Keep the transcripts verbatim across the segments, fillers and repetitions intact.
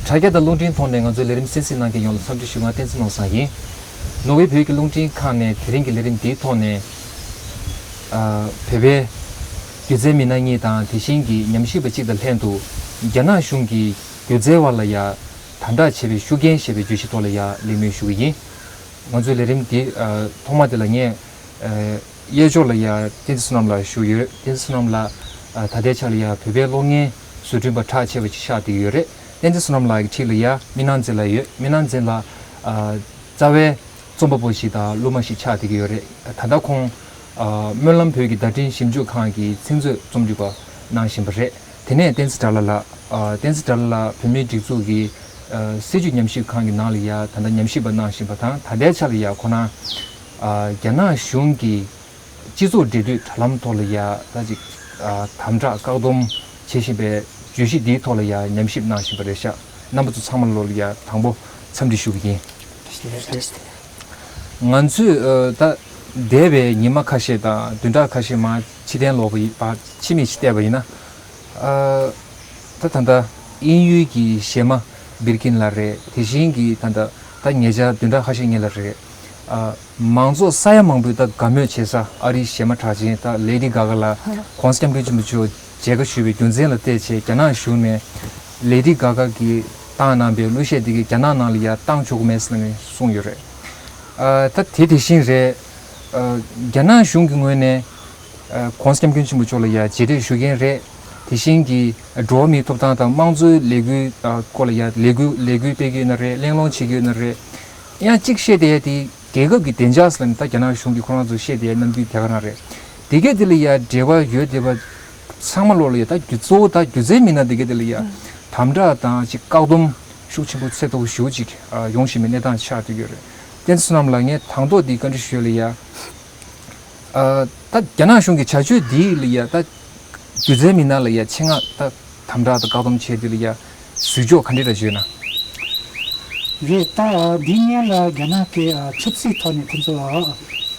དྲ་རྒྱ་དང་རླུང་འཕྲིན་ཐོག་ནས་ང་ཚོའི་ལས་རིམ་གསན་གཟིགས་གནང་མཁན་ཡོངས་ལ་འཚམས་འདྲི་ཞུ། ང་བསྟན་འཛིན་ནོར་བཟང་ཡིན། ནོར་ཝེ་བོད་ཀྱི་རླུང་འཕྲིན་ཁང་ནས་དེ་རིང་གི་ལས་རིམ་འདིའི་ཐོག་ནས། ཨ། བོད་པའི་སྒྱུ་རྩལ་མི་སྣ་གཉིས་དང་། དེ་བཞིན་གྱི་ཉམས་ཞིབ་པ་གཅིག་དང་ལྷན་དུ། རྒྱ་ནག་གཞུང་གིས་སྒྱུ་རྩལ་བ་ལ་ཡ་དམ་དྲག་བྱས་པའི་ཤུགས་རྐྱེན་ཞེས་པའི་བརྗོད་གཞི་ཐོག་ལ་ཡ་གླེང་མོལ་ཞུ་གི་ཡིན། ང་ཚོའི་ལས་རིམ་འདི། ཨ། ཐོག་མ་དེ་ལ་ངས། ཨ། གཡས་ཕྱོགས་ལ་ཡ་བསྟན་འཛིན་བསོད་ནམས་ལགས་བཞུགས་ཡོད། བསྟན་འཛིན་བསོད་ནམས་ལགས། ཨ། ད་ལྟའི་ཆ་ལ་ཡ་བོད་པའི་གློག་བརྙན་བཟོ་སྐྲུན་པ་གྲགས་ཆེ་བ་ཅིག་ཆགས་བསྡད་ཡོད་རེད། བསྟན་འཛིན་བསོད་ནམས་ལགས་ཀྱི་འཁྲིས་ལ་ཡ་སྨིན་སྣང་འཛིན་ལགས་ཡོད། སྨིན་སྣང་འཛིན་ལགས། ཨ། རྩ་བའི་རྩོམ་པ་པོ་ཞིག་དང་སློབ་མ་ཞིག་ཆགས་བསྡད་ཀྱི་ཡོད་རེད། ད་ལྟ་ཁོང་། ཨ། སྨོན་ལམ་བོད་ཀྱི་བརྡ་འཕྲིན་ཞིབ་འཇུག་ཁང་གི་ཚིག་མཛོད་རྩོམ་སྒྲིག་པ་གནང་བཞིན་པ་རེད། དེ་ནས་བསྟན་འཛིན་དགྲ་ལྷ་ལགས། ཨ། བསྟན་འཛིན་དགྲ་ལྷ་ལགས་བོད་མིའི་སྒྲིག་འཛུགས་ཀྱི། ཨ། སྲིད་བྱུས་ཉམས་ཞིབ་ཁང་གི་ནང་ལ་ཡ་ད་ལྟ་ཉམས་ཞིབ་པ་གནང་བཞིན་པ་དང་། ད་ལྟའི་ཆ་ལ་ཡ་ཁོ་རང་། ཨ། རྒྱ་ནག་གཞུང་གི་སྤྱི་ཚོགས་འབྲེལ་མཐུད་དྲ་ལམ་ཐོག་ལ་ཡ་ད་ཅིག་ཨ། དམ་དྲག་བཀག་སྡོམ་བྱེད་བཞིན་པའི་བརྗོད་གཞི་འདིའི་ཐོག་ལ་ཡ་ཉམས་ཞིབ་གནང་བཞིན་པ་རེད་ཤག་རྣམ་པ་ཚོ་ཚང་མ་ལོ་ལ་ཡ་དང་པོ་འཚམས་འདྲི་ཞུ་གི་ཡིན། ང་ཚོས། ཨ། ད་འདས་པའི་ཉི་མ་ཁ་ཤས་དང་བདུན་ཕྲག་ཁ་ཤས་མར་ཕྱིར་འཐེན་ལོག་པ་ཡི་བར་ཕྱི་མིག་ཅིག་བལྟས་པ་ཡིན་ན། ཨ། ད་ད་ལྟ་དབྱིན་ཡུལ་གྱི་གཞས་མ་བིར་ཀིན་ལགས་རེད། དེ་བཞིན་གྱི་ད་ལྟ་ད་ཉེ་ཆར་བདུན་ཕྲག་ཁ་ཤས་སྔོན་ལ་རེད། ཨ། མང་ཚོགས་ས་ཡ་མང་པོས་ད་དགའ་མོས་བྱེད་ས་ཨ་རིའི་གཞས་མ་གྲགས་ཅན་ད་ལེ་ཌི་གྷ་གྷ་ལགས་༸གོང་ས་༸སྐྱབས་མགོན་ཆེན་པོ་མཆོག་མཇལ་ཁ་ཞུས་པའི་རྒྱུ་མཚན་ལ་བལྟས་བྱས། རྒྱ་ནག་གཞུང་ནས་ལེ་ཌི་གྷ་གྷ་གིས་བཏང་གནང་པའི་གླུ་གཞས་དེ་གིས་རྒྱ་ནག་ནང་ལ་ཡ་བཏང་ཆོག་གི་མེད་ཟེར་ནས་གསུངས་ཡོད་རེད། ཨ། ད་དེ་དེ་བཞིན་རེད། ཨ། རྒྱ་ནག་གཞུང་གི་ངོས་ནས། ཨ། ༸གོང་ས་༸སྐྱབས་མགོན་ཆེན་པོ་མཆོག་ལ་ཡ་མཇལ་འཕྲད་ཞུ་མཁན་རེད། དེ་བཞིན་གྱི་འགྲོ་བ་མིའི་ཐོབ་ཐང་དང་དམངས་གཙོའི་ལས་འགུལ། ཨ། སྐོར་ལ་ཡ་ལས་འགུལ་ལས་འགུལ་སྤེལ་གྱི་ཡོད་ན་རེད། གླེང་སློང་བྱེད་ཀྱི་ཡོད་ན་རེད། ཡང་གཅིག་བཤད་བསྡད་ཡ་དེ་རྒྱལ་ཁབ་ཀྱི་བདེ་འཇགས་ལ་ནི་ད་རྒྱ་ནག་གཞུང་གིས་ཁོ་རང་ཚོ་བཤད་བསྡད་ཡ་རྣམ་འགྱུར་དེ་ག་རང་རེད། དེ་གས་དེ་ལ་ཡ་འབྲེལ་བ་ཡོད་བསྡད་པ་ཚང་མ་ལོག་ལ་ཡ་ད་རྒྱུ་གཙོ་བོ་ད་སྒྱུ་རྩལ་མི་སྣ་དེ་གས་དེ་ལ་ཡ་དམ་དྲག་དང་ཅིག་བཀག་སྡོམ་ཤུགས་ཆེན་པོ་ཚད་མཐོ་པོ་ཞེ་པོ་ཅིག་ཨ། ཡོང་བཞིན་པའི་གནས་སྟངས་ཆགས་བསྡད་ཡོད་རེད། བསྟན་འཛིན་བསོད་ནམས་ལགས། ངས་དང་ཐོག་འདི་བཀའ་འདྲི་ཞུ་ཡ་ལ་ཡ། ཨ། ད་རྒྱ་ནག་གཞུང་གི་བྱ་སྤྱོད་འདི་ལ་ཡ་ད་སྒྱུ་རྩལ་མི་སྣ་ལ་ཡ་ཆེད་མངགས་ད་དམ་དྲག་དང་བཀག་སྡོམ་བྱས་འདི་ལ་ཡ་གཟིགས་ཕྱོགས་ག་འདྲ་འདྲ་ཡོད་ན། རེད། ད་འདི་སྔོན་ལ་རྒྱ་ནག་གི་ཨ། ཆབ་སྲིད་ཐོག་ནས་ཁོ་ཚོ་ཨ།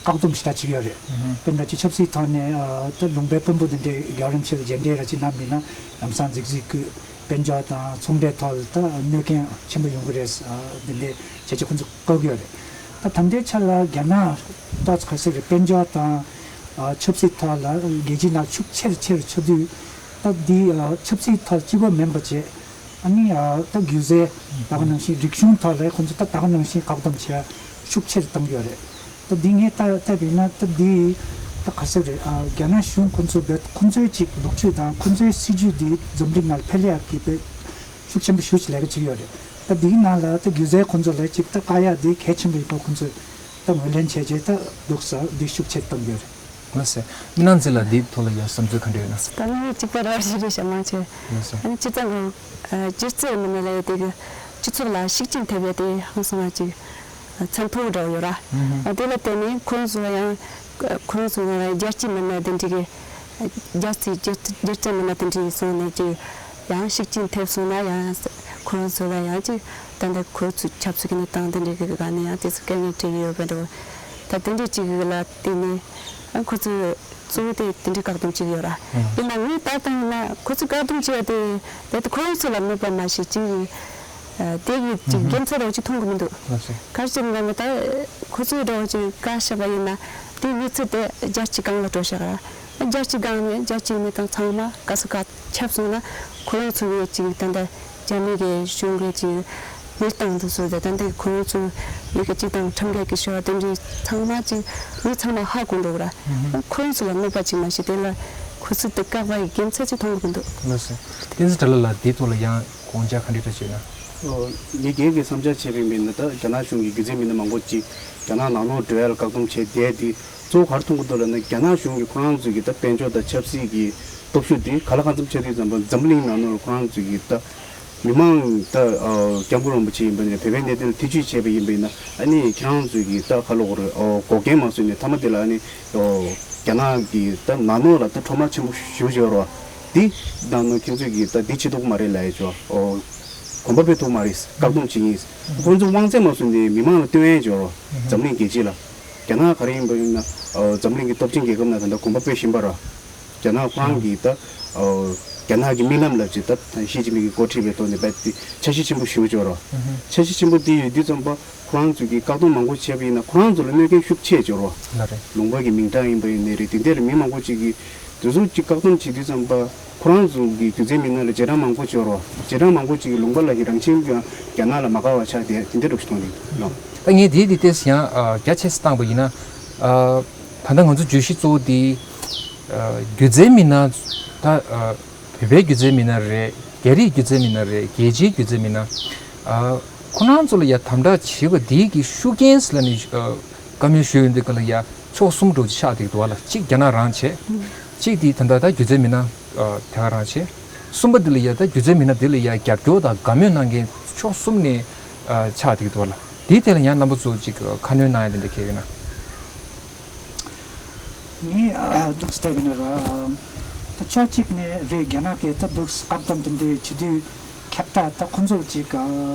བཀག་སྡོམ་ཞེ་དྲག་བྱེད་ཀྱི་ཡོད་རེད། ཨུ་ཧུ། དཔེར་ན་ཅིག་ཆབ་སྲིད་ཐོག་ནས་ཨ། ད་ལུང་པའི་དཔོན་པོ་འདི་འདྲའི་རྒྱལ་བ་རིན་པོ་ཆེ་ལ་མཇལ་འཕྲད་ར་ཅིག་གནང་མིན་ན་ལམ་སང་རྫིག་རྫིག་གི་དཔལ་འབྱོར་དང་ཚོང་འབྲེལ་ཐོག་ལ་ད་གནོད་སྐྱོན་ཆེན་པོ་ཡོང་གི་རེད། ཨ། འདི་འདྲའི་བྱས་རྗེས་ཁོ་ཚོ་བཀག་གི་ཡོད་རེད། ད་ད་ལྟའི་ཆ་ལ་རྒྱ་ནག་ཏོག་ཙམ་ག་ཟེར་རེད། དཔལ་འབྱོར་དང་ཨ། ཆབ་སྲིད་ཐོག་ལ་རྒྱལ་སྤྱིའི་ནང་ཤུགས་ཆེར་ཆེར་ཆགས་དུས། ད་འདི་ཨ། ཆབ་སྲིད་ཐོག་གཅིག་པོ་མིན་པ་བྱས། ཨ་ནི་ཨ། ད་སྒྱུ་རྩལ་ད་ག་ནང་བཞིན་རིག་གཞུང་ཐོག་ལ་ཁོ་ཚོ་ད་ད་ག་ནང་བཞིན་བཀག་སྡོམ་བྱེད་ཡ་ཤུགས་ཆེར་བཏང་གི་ཡོད་རེད། ད་འདི་ངས་ལྟ་ལྟ་བས་ན་ད་འདི་ད་ག་ཟེར་རེད། ཨ། རྒྱ་ནག་གཞུང་ཁོ་ཚོ་བས་ཁོ་ཚོའི་ཅིག་ལོ་རྒྱུས་དང་ཁོ་ཚོའི་སྲིད་ཇུས་འདི་འཛམ་གླིང་ནང་ལ་ཕེ་ལེ་ཡག་གི་བས་ཤུགས་ཆེན་པོ་ཞེ་པོ་ཅིག་ལས་ཀ་བྱེད་ཀྱི་ཡོད་རེད། ད་འདིའི་ནང་ལ་ད་སྒྱུ་རྩལ་ཁོ་ཚོ་ལ་ཅིག་ད་བཀག་ཡག་འདི་གལ་ཆེན་པོ་ཡིན་པ་ཁོ་ཚོས་ད་ངོས་ལེན་བྱས་རྗེས་ད་འདུག་ས་འདི་ཤུགས་ཆེར་བཏང་གི་ཡོད་རེད། ལགས་སོ། སྨིན་སྣང་འཛིན་ལགས། འདིའི་ཐོག་ལ་ཡང་བསམ་ཚུལ་ག་འདྲ་ཡོད་ན། ད་ངས་གཅིག་པ་ར་བ་ཞིག་རེད་ཤག་མང་ཆེ། ལགས་སོ། ཨ་ནི་སྤྱིར་བཏང་གི་ཨ། སྒྱུ་རྩལ་མི་སྣ་ལབ་ཡ་དེ་གི་སྤྱི་ཚོགས་ལ་ཤུགས་རྐྱེན་ཐེབས་ཡ་དེ་ཧང་སང་བ་ཅིག་ཨ། མཚན་ཐོག་འདྲ་བོ་ཡོད་ར། ཧུམ་ཧུམ། ཨ། དེ་ལ་བརྟེན་ནས་ཁོ་རང་ཚོ་ལ་ཡང་ཁོ་རང་ཚོ་ལ་རྒྱལ་སྤྱིའི་མི་སྣ་དེ་འདྲ་གི་རྒྱལ་སྤྱི་རྒྱལ་སྤྱི་རྒྱལ་སྤྱིའི་མི་སྣ་དེ་འདྲ་གི་སོང་ནས་ཅིག་ཡང་ཤུགས་རྐྱེན་ཐེབས་སོང་ན་ཡང་ཁོ་རང་ཚོ་ལ་ཡང་ཅིག་ད་ལྟ་ཁོ་ཚོ་ཆབ་སྲིད་ཀྱི་གནས་སྟངས་དེ་འདྲ་གི་སྒང་ནས་ཡང་དེ་ཚོ་དཀའ་ངལ་འཕྲད་ཀྱི་ཡོད་པ་འདྲ་བོ། ད་དེ་འདྲ་ཅིག་ལ་བརྟེན་ནས་ཨ། ཁོ་ཚོས་གཙོ་བོ་དེ་དེ་འདྲའི་བཀག་སྡོམ་བྱེད་ཀྱི་ཡོད་ར། ཡིན་ན་ངས་ད་ལྟ་ཡིན་ན་ཁོ་ཚོས་བཀག་སྡོམ་བྱས་ཏེ་ད་ལྟ་ཁོ་རང་ཚོ་ལ་གནོད་པ་མ་བྱེད་ཅིག་ཨ། དེ་གི་ཅིག་དགེ་མཚན་རོགས་ཅིག་མཐོང་གི་མི་འདུག་ལགས་སོ། ག་རེ་ཟེར་ན་ད་ཁོ་ཚོའི་འདྲ་བོ་ཅིག་བཀག་བཞག་པ་ཡིན་ན་དེའི་གནས་ཚུལ་དེ་རྒྱལ་སྤྱིའི་སྒང་ལ་འགྲོ་བཞག་ར། རྒྱལ་སྤྱིའི་སྒང་ནས་རྒྱལ་སྤྱིའི་གནས་སྟངས་ཚང་མ་ག་ས་ག་ཁྱབ་སོང་ན་ཁོ་རང་ཚོ་གི་ཅིག་ད་ལྟ་རྒྱ་མི་གི་གཞུང་གི་ཅིག་གནས་སྟངས་དེ་ཚོ་དང་ད་ལྟ་ཁོ་རང་ཚོ་མི་གི་སྤྱི་དང་ཁྲིམས་འགལ་གྱི་བྱ་བ་དེ་འདྲའི་ཚང་མ་ཅིག་མི་ཚང་མ་ཧ་གོ་འགྲོ་གི་ར། ཧུམ་ཧུམ། ཁོ་རང་ཚོ་ལ་གནོད་པ་ཅིག་མ་བྱེད་དེ་ལ་ཁོ་ཚོ་དེ་བཀག་པ་ཡི་དགེ་མཚན་ཅིག་མཐོང་གི་མི་འདུག་ལགས་སོ། བསྟན་འཛིན་དགྲ་ལྷ་ལགས། དེའི་ཐོག་ལ་ཡང་དགོངས་འཆར་ག་འདྲ་འདྲ་བྱས་ན། ཨོ། ངས་སྒེར་གྱི་བསམ་འཆར་བྱས་པ་ཡིན་ན་ད་རྒྱ་ནག་གཞུང་གི་སྒྱུ་རྩལ་མི་སྣ་མང་པོ་ཅིག་རྒྱ་ནག་ནང་ལོགས་འགྲོ་ཡ་ལ་བཀག་སྡོམ་བྱས་བསྡད་དེ། གཙོ་བོ་ག་རེ་མཐོང་གི་འདུག་ལབ་ན། རྒྱ་ནག་གཞུང་གིས་ཁོ་རང་ཚོའི་གི་ད་དཔལ་འབྱོར་དང་ཆབ་སྲིད་ཀྱི་སྟོབས་ཤུགས་དེ་ག་ལ་གང་འཚམ་ཆགས་དུས་ཙམ་པ་འཛམ་གླིང་ནང་ལོགས་ཁོ་རང་ཚོའི་གི་ད་མི་མང་ད་ཨ་སྐྱབས་མགོན་རིན་པོ་ཆེ་ཡིན་པ་ནས་བོད་པའི་གནད་དོན་ལ་ཐེ་བྱུས་བྱས་པ་ཡིན་པ་ཡིན་ན། ཨ་ནི་ཁྱེད་རང་ཚོའི་གི་ད་ག་ལབ་དགོས་རེད། ཨོ། འགོག་རྐྱེན་མ་བཟོས་ནས་མཐའ་མ་དེ་ལ་ཨ་ནི་ཨོ་རྒྱ་ནག་གི་ད་ནང་ལོགས་ལ་ད་ཁྲོམ་ར་ཆེན་པོ་ཞེ་པོ་ཅིག་ཡོད་རེད་བ། འདི་ནང་ནང་ཁྱེད་ཚོས་གི་ད་འདི་བྱེད་ཐུབ་ཀྱི་མ་རེད་ལབ་ཡ་ཅིག་ཨོ། གོམ་པ་སྤོ་ཐུབ་ཀྱི་མ་རེད། བཀག་སྡོམ་བྱེད་ཀྱི་ཡིན། ཁོང་ཚོ་དབང་ཚད་མ་བཟུང་ནས་མི་མང་ལ་སྟོན་ཡ་ཅིག་ཡོད་རེད་བ། འཛམ་གླིང་རྒྱལ་སྤྱི་ལ། རྒྱ་ནག་ག་རེ་ཡིན་པ་ཡིན་ན། ཨོ། འཛམ་གླིང་གི་སྟོབས་ཆེན་རྒྱལ་ཁབ་ནང་ད་ལྟ་གོམ་པ་སྤོས་བཞིན་པ་རེད། རྒྱ་ནག་ཁོ་རང་གི་ད་ཨོ་ རྒྱ་ནག་གི་རྨི་ལམ་ལབ་ཅིག་ད་ཞི་ཅིན་ཕིང་གིས་འགོ་ཁྲིད་པའི་ཐོག་ནས་རྦད་དེ་འཆར་གཞི་ཆེན་པོ་ཞེ་པོ་ཅིག་ཡོད་རེད་བ། ཧུམ་ཧུམ། འཆར་གཞི་ཆེན་པོ་དེ་ཡོད་དུས་ཙམ་པ་ཁོ་རང་ཚོ་གིས་བཀག་སྡོམ་མང་པོ་བྱས་པ་ཡིན་ན་ཁོ་རང་ཚོ་ལ་གནོད་སྐྱོན་ཤུགས་ཆེ་ཅིག་ཡོད་རེད་བ། ལགས་རེད། ལུང་པ་གི་མིང་གྲགས་ཡིན་པ་ཡིན་ནའི་རེད། དེ་འདྲ་ལ་མི་མང་པོ་ཅིག་གིས་དེ་ཚོ་ཅིག་བཀག་སྡོམ་བྱེད་དུས་ཙམ་པ་ཁོ་རང་ཚོ་གི་སྒྱུ་རྩལ་མི་སྣ་ལ་རྗེས་འབྲང་མང་པོ་ཅིག་ཡོད་རེད་བ། རྗེས་འབྲང་མང་པོ་ཅིག་གིས་ལུང་པ་ལ་ཡི་རང་བཞིན་གྱི་རྒྱ་ནག་ལ་མ་དགའ་བ་ཆགས་བསྡད་དེ་འདྲ་འདྲ་པོ་ཞིག་མཐོང་གི་འདུག་ལགས། ད་ངས་དེའི་དེ་ཏོག་ཙམ་ཡང་ཨ་རྒྱ་ཆེ་ཙམ་བཏང་པ་ཡིན་ན། ཨ་ད་ལྟ་ང་ཚོ་བརྗོད་གཞི་གཙོ་བོ་དེ་ཨ་སྒྱུ་རྩལ་མི་སྣ་ད་ཨ་བོད་པའི་སྒྱུ་རྩལ་མི་སྣ་རེད། རྒྱ་རིགས་སྒྱུ་རྩལ་མི་སྣ་རེད། རྒྱལ་སྤྱིའི་སྒྱུ་རྩལ་མི་སྣ། ཨ་ཁོ་རང་ཚོ་ལ་ཡ་དམ་དྲག་བྱེད་པ་དེའི་གི་ཤུགས་རྐྱེན་ཟེར་ལབ་ནས་ཨ་བཀའ་མོལ་ཞུས་ཡོང་དུས་སྒང་ལ་ཡ་ཕྱོགས་གསུམ་འདྲ་པོ་ཅིག་ཆགས་བསྡད་ཀྱི་འདུག་བ་ལགས། གཅིག་རྒྱ་ནག་རང་བྱས། གཅིག་དེ་ད་ལྟ་ད་སྒྱུ་རྩལ་མི་སྣ་ཨ་དེ་ག་རང་བྱས། གསུམ་པ་དེ་ལ་ཡ་ད་སྒྱུ་རྩལ་མི་སྣ་དེ་ལ་ཡ་རྒྱབ་སྐྱོར་དང་དགའ་མོས་གནང་མཁན་ཕྱོགས་གསུམ་ནས་ཨ་ཆགས་བསྡད་ཀྱི་འདུག་བ་ལགས། དེའི་ཐད་ལ་ཡང་རྣམ་པ་ཚོ་ཅིག་ཁ་སྣོན་གནང་ཡ་དེ་འདྲ་གལ་ཡོད་ན། ངས་ཨ་འདུག་སེ་བལྟས་པ་ཡིན་ན་ར། ད་ཕྱོགས་གཅིག་ནས་རེད། རྒྱ་ནག་གིས་ད་འདུག་སེ་བཀག་སྡོམ་དེ་འདྲ་བྱེད་དུས་ཁྱབ་བསྒྲགས་ད་ཁོང་ཚོར་ཅིག་ཨ་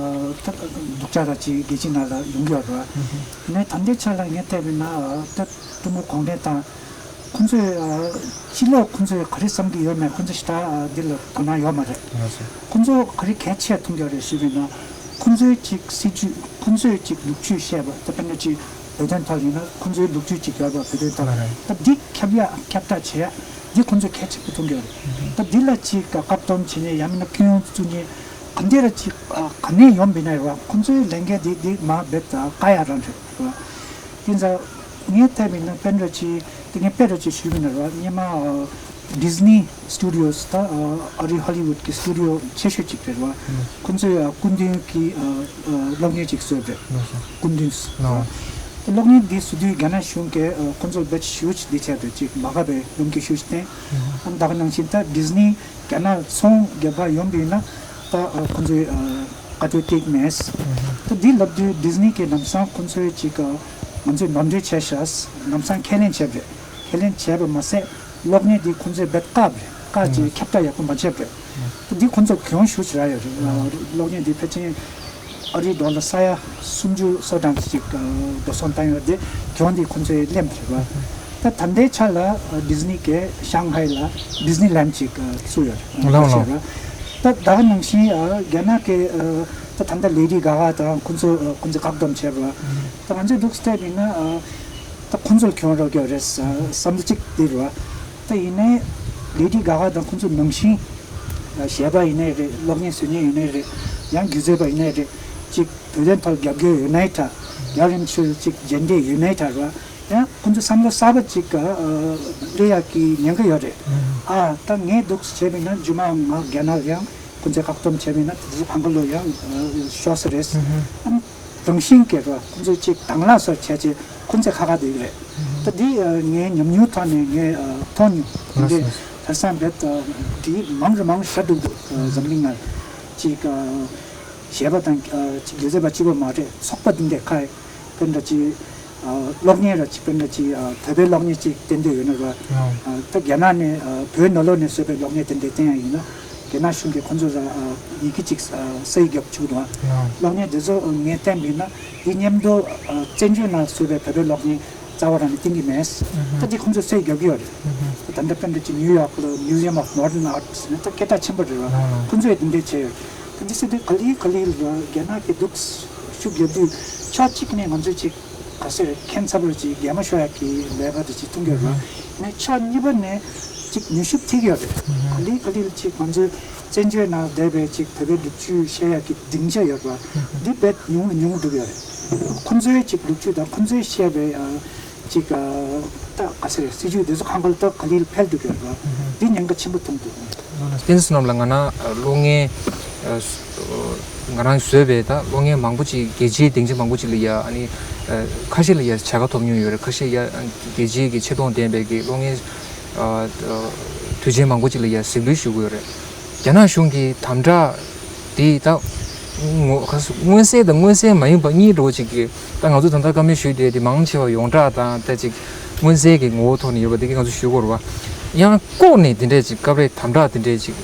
ད་སྡུག་ཅག་ར་ཅིག་རྒྱལ་སྤྱིའི་ནང་ལ་ཡོང་གི་ཡོད་ར། ཡིན་ནའི་ད་ལྟའི་ཆ་ལ་ངས་བལྟས་པ་ཡིན་ན་ཨ་ད་ཀྲུང་གོ་གུང་ཁྲན་ཏང་ཁོང་ཚོས་ཨ་ཕྱི་ལོགས་ཁོང་ཚོས་ག་རེ་བསམ་གྱི་ཡོད་མེད་ཁོང་ཚོ་ཞེ་དྲག་ཨ་འདི་ལ་དོ་སྣང་ཡོད་མ་རེད། ལགས་སོ། ཁོང་ཚོ་ག་རེ་གལ་ཆེ་མཐོང་གི་ཡོད་རེད་ཞུས་པ་ཡིན་ན། ཁོང་ཚོའི་ཅིག་སྲིད་ཇུས། ཁོང་ཚོའི་ཅིག་ལོ་རྒྱུས་བཤད་པ། ད་དཔེར་ན་ཅིག་བོད་དོན་ཐོག་ཡིན་ན་ཁོང་ཚོའི་ལོ་རྒྱུས་ཅིག་ཡོད་པ། བོད་དོན་ཐོག་ལགས་རེད། ད་འདི་ཁྱབ་ཡ་ཁྱབ་བསྒྲགས་བྱེད་ཡ་འདི་ཁོང་ཚོ་གལ་ཆེན་པོ་མཐོང་གི་ཡོད་རེད། ད་འདི་ལ་ཅིག་བཀག་སྡོམ་བྱེད་མཁན་ཡང་མིན་ན་ཀུན་སློང་བཙུགས་མཁན་ག་འདྲ་ར་ཅིག་ཨ་ག་ནས་ཡོང་བ་ཡིན་ན་རེད་བ། ཁོང་ཚོའི་ལས་འགན་འདི་འདི་མ་འབད་ད་དཀའ་ཡ་རང་རེད་བ། དེ་ཚོ་ངས་བལྟས་པ་ཡིན་ན་དཔེར་ན་ཅིག་དེ་ངས་དཔེ་འདྲ་ཅིག་ཞུས་པ་ཡིན་ན་རེད་བ། སྔོན་མ་ཨ་ཌི་སི་ནི་སི་ཊུ་ཌི་ཡོ་སི་ད་ཨ་རི་ཧོ་ལི་ཝུཌ་གི་སི་ཊུ་ཌི་ཡོ་ཆེ་ཤོས་གཅིག་རེད་བ། ཁོང་ཚོས་ཨ་སྐུ་མདུན་གྱི་ཨ་ཨ་གློག་བརྙན་གཅིག་བཟོས་པ་རེད། སྐུ་མདུན་ཨ་གློག་བརྙན་འདི་བཟོ་དུས་རྒྱ་ནག་གཞུང་གིས་ཨ་ཁོང་ཚོར་བེད་ཞུ་ཅིག་འདི་བྱས་ཏེ་ཅིག་མ་དགའ་བའི་ལུང་གིས་ཞུ་ཅིག་བསྟན། ཨ་ད་ག་ནང་བཞིན་ད་ཌི་སི་ནི་རྒྱ་ནག་ཚོང་རྒྱག་པ་ཡོང་པ་ཡིན་ན་ད་ཨ་ཁོང་ཚོས་ཨ་བཀའ་འཁྲོལ་སྤྲད་ཀྱི་མེད། ད་འདི་ལབ་དུས་ཌི་སི་ནི་གིས་ལམ་སང་ཁོང་ཚོས་ཅིག་ཨ་ང་ཚོས་ནོར་འཁྲུལ་བྱས་ཤག་ལམ་སང་ཁས་ལེན་བྱས་པ་རེད། ཁས་ལེན་བྱས་པ་མ་ཟད་གློག་བརྙན་འདི་ཁོང་ཚོས་རྦད་བཀག་པ་རེད། བཀག་ཅིག་ཁྱབ་བསྒྲགས་ཡག་པོ་མ་བྱས་པ་རེད། ད་འདི་ཁོང་ཚོ་གྱོང་ཞེ་པོ་ཅིག་རག་ཡོད་རེད། གློག་བརྙན་འདི་ཕལ་ཆེར་ཨ་རིའི་ཌོ་ལར་ས་ཡ་སུམ་ཅུ་སོ་གྲངས་ཅིག་ཨ་འགྲོ་སོང་བཏང་ཡོད་རེད། དེ་གྱོང་འདི་ཁོང་ཚོས་ལེན་པ་རེད་བ། ད་ད་ལྟའི་ཆ་ལ་ཨ་ཌི་སི་ནི་གིས་ཤང་ཧའེ་ལ་ཌི་སི་ནི་ལེན་ཌི་ཅིག་ཨ་བཙུགས་ཡོད་རེད། ལགས་ལགས། ད་ད་ག་ནང་བཞིན་ཨ་རྒྱ་ནག་གིས་ཨ་ད་ད་ལྟ་ལེ་ཌི་ག་ག་དང་ཁོང་ཚོ་ཨ་ཁོང་ཚོས་བཀག་སྡོམ་བྱས་པ་རེད་བ། ད་ང་ཚོས་འདུག་སེ་བལྟས་པ་ཡིན་ན་ཨ་ད་ཁོང་ཚོར་གྱོང་རག་གི་ཡོད་རེད་བསམ་བསམ་བློ་གཅིག་འདི་རེད་བ། ད་ཡིན་ནའི་ལེ་ཌི་ག་ག་དང་ཁོང་ཚོ་ནང་བཞིན་གཞས་པ་ཡིན་ནའི་རེད། གློག་བརྙན་བཟོ་མཁན་ཡིན་ནའི་རེད། ཡང་སྒྱུ་རྩལ་པ་ཡིན་ནའི་རེད། ཅིག་བོད་དོན་ཐོག་རྒྱབ་སྐྱོར་ཡོད་ནའི་འདྲ། རྒྱལ་བ་རིན་པོ་ཆེར་ཅིག་རྗེས་འདེད་ཡོད་ནའི་འདྲ་རེད་བ། ཡང་ཁོང་ཚོ་བསམ་བློ་གསར་པ་ཅིག་ག་ཨ་སླེབས་ཡག་གི་ཉེན་ཁ་ཡོད་རེད། ཨ་ད་ངས་འདུག་སེ་བྱས་པ་ཡིན་ན་རྗེས་མ་ང་རྒྱ་ནག་ཡང་ཁོང་ཚོས་བཀག་སྡོམ་བྱས་པ་ཡིན་ན་དེ་ཚོ་གང་ག་ལོ་ཡང་ཨ་ཤོར་ས་རེད། ཨ་རང་བཞིན་གྱིས་ར་ཁོང་ཚོས་ཅིག་དང་བླངས་སོགས་བྱས་རྗེས་ཁོང་ཚོས་ཁ་ཁ་སྡོད་ཀྱི་རེད། ད་འདི་ཨ་ངའི་ཉམས་མྱོང་ཐོག་ནས་ངས་ཨ་མཐོང་མྱོང་། དེ་འདྲའི་ལགས་སོ། དེང་སང་རྦད་ཨ་འདི་མང་རུ་མང་རུ་ཤར་འགྲོ་གི་འདུག་ཨ་འཛམ་གླིང་ནང་ཅིག་ཨ་གཞས་པ་དང་ཨ་ཅིག་སྒྱུ་རྩལ་པ་གཅིག་པོ་མ་རེད། ཚོགས་པ་འདི་འདྲའི་ཁ་དཔེར་ན་ཅིག་ཨ་གློག་བརྙན་ར་ཅིག་དཔེར་ན་ཅིག་ཨ་བོད་པའི་གློག་བརྙན་ཅིག་བསྟན་འདོད་ཡོད་ན་ར། ཨ་ད་རྒྱ་ནག་ནས་ཨ་བོད་ནང་ལོགས་ནས་བཟོས་པའི་གློག་བརྙན་དེ་འདྲ་བསྟན་ཡ་ཡིན་ན་རྒྱ་ནག་གཞུང་གིས་ཁོང་ཚོ་ལ་ཨ་ཡི་གེ་ཅིག་ཨ་སའི་རྒྱབ་བཅུག་འདུག་ཨ་གློག་བརྙན་དེ་ཚོ་ངས་བསྟན་པ་ཡིན་ན་འདི་མཉམ་དུ་ཨ་བཙན་བྱོལ་ནང་བཟོས་པའི་བོད་པའི་གློག་བརྙན་རྩ་བ་རང་ནས་བསྟན་གྱི་མེད། ད་འདི་ཁོང་ཚོ་སའི་རྒྱབ་ཀྱི་ཡོད་རེད། ད་ད་ལྟ་དཔེར་ན་ཅིག་ནིའུ་ཡོག་ལ་Museum of Modern Art ཟེར་ན་ད་སྐད་གྲགས་ཆེན་པོ་རེད་བ། ཁོང་ཚོས་དེ་འདྲ་བྱས་ཡོད། ད་འདི་ཟེར་དུས་ག་ལེ་ག་ལེ་ལ་རྒྱ་ནག་གིས་འདུག་ཤུགས་རྒྱབ་དུས་ཕྱོགས་གཅིག་ནས་ང་ཚོས་ཅིག་ག་ཟེར་ཁྱད་མཚར་པོ་ཅིག་གད་མོ་ཤོར་ཡག་གི་ལས་ཀ་དེ་ཅིག་མཐོང་གི་ཡོད་རེད། ནས་ཕྱོགས་གཉིས་པ་ནས་ཅིག་ནུས་ཤུགས་ཐེབས་ཡོད་རེད། ག་ལེ་ག་ལེ་ཅིག་ང་ཚོའི་བཙན་བྱོལ་ནང་བསྡད་པའི་ཅིག་བོད་པའི་ལོ་རྒྱུས་བཤད་ཡག་གི་སྡིངས་ཆ་ཡོད་རེད། འདི་རྦད་ཉུང་ཉུང་འགྲོ་གི་ཡོད་རེད། ཁོང་ཚོའི་ཅིག་ལོ་རྒྱུས་དང་ཁོང་ཚོས་བཤད་པའི་ཨ་ཅིག་ཨ་ད་ག་ཟེར་སྲིད་ཇུས་དེ་ཚོ་གང་ག་ལ་ད་ག་ལེ་འཕེལ་འགྲོ་གི་ཡོད་རེད། འདི་ཉེན་ཁ་ཆེན་པོ་མཐོང་འདུག་བསྟན་འཛིན་བསོད་ནམས་ལགས། ང་རང་གློག་བརྙན་ཨ་ང་རང་བཟོས་པའི་ད་གློག་བརྙན་མང་པོ་ཅིག་རྒྱལ་སྤྱིའི་སྡིངས་ཆ་མང་པོ་ཅིག་ལ་ཡ་ཨ་ནི་ཨ་ཁ་ཤས་ལ་ཡ་བྱ་དགའ་ཐོབ་མྱོང་ཡོད་རེད། ཁ་ཤས་ཡ་རྒྱལ་སྤྱིའི་གི་ཆེ་མཐོང་ལྡན་པའི་གི་གློག་བརྙན་ཨ་དུས་ཆེན་མང་པོ་ཅིག་ལ་ཡ་གཟིགས་འབུལ་ཞུ་གི་ཡོད་རེད། རྒྱ་ནག་གཞུང་གི་དམ་དྲག་དེ་ད་ངོ་ཁ་སོ་མངོན་གསལ་དང་མངོན་གསལ་མ་ཡིན་པ་གཉིས་འདྲ་བོ་ཅིག་གི་ད་ང་ཚོ་ད་ལྟ་བཀའ་མོལ་ཞུས་བསྡད་དེ་མང་ཆེ་བ་ཡོངས་གྲགས་དང་ད་ཅིག་མངོན་གསལ་གྱི་ངོ་བོ་ཐོག་ནས་ཡོད་པ་དེ་གི་ང་ཚོ་ཞུ་དགོས་རེད་བ། ཡང་ལྐོག་ནས་དེ་འདྲས་ཅིག་སྐབས་རེ་དམ་དྲག་དེ་འདྲས་ཅིག་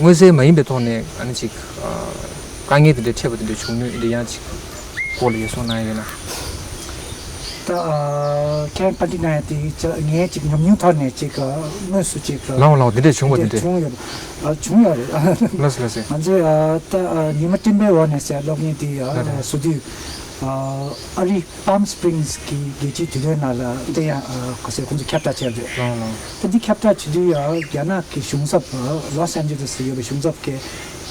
མངོན་གསལ་མ་ཡིན་པའི་ཐོག་ནས་ཨ་ནི་ཅིག་དཀའ་ངལ་དེ་འདྲས་འཕྲད་པ་དེ་འདྲས་བྱུང་མྱོང་ཡིན་དེ་ཡང་ཅིག་སྐོར་ལ་ཡ་གསུང་གནང་ཡ་ཡོད་ན། ད་ ཨ། ཁྱེད་བཀའ་འདྲི་གནང་ཡ་དེ་ཅིག་ངས་ཅིག་ཉམས་མྱོང་ཐོག་ནས་ཅིག་དངོས་སུ་ཅིག་ལའོ་ལའོ། འདི་འདྲས་བྱུང་བ། འདི་འདྲས་བྱུང་ཡོད། ཨ། བྱུང་ཡོད་རེད། ལགས་སོ་ལགས་སོ། ང་ཚོས་ཨ་ད་ཨ་ཉི་མ་སྤྲིན་པའི་འོག་ནས་ཟེར་གློག་བརྙན་འདི་ཨ་ལགས་རེད། བཟོ་དུས་ཨ་ཨ་རི་Palm Springs གི་རྒྱལ་སྤྱིའི་དུས་སྟོན་ནང་ལ་བསྟན་ཡ་ཨ་ག་ཟེར་ཁོང་ཚོས་ཁྱབ་བསྒྲགས་བྱས་རེད། ལའོ་ལའོ། ད་འདི་ཁྱབ་བསྒྲགས་བྱེད་དུས་ཨ་རྒྱ་ནག་གི་གཞུང་ཚབ་ཨ་Los Angeles ལ་ཡོད་པའི་གཞུང་ཚབ་ཀྱིས་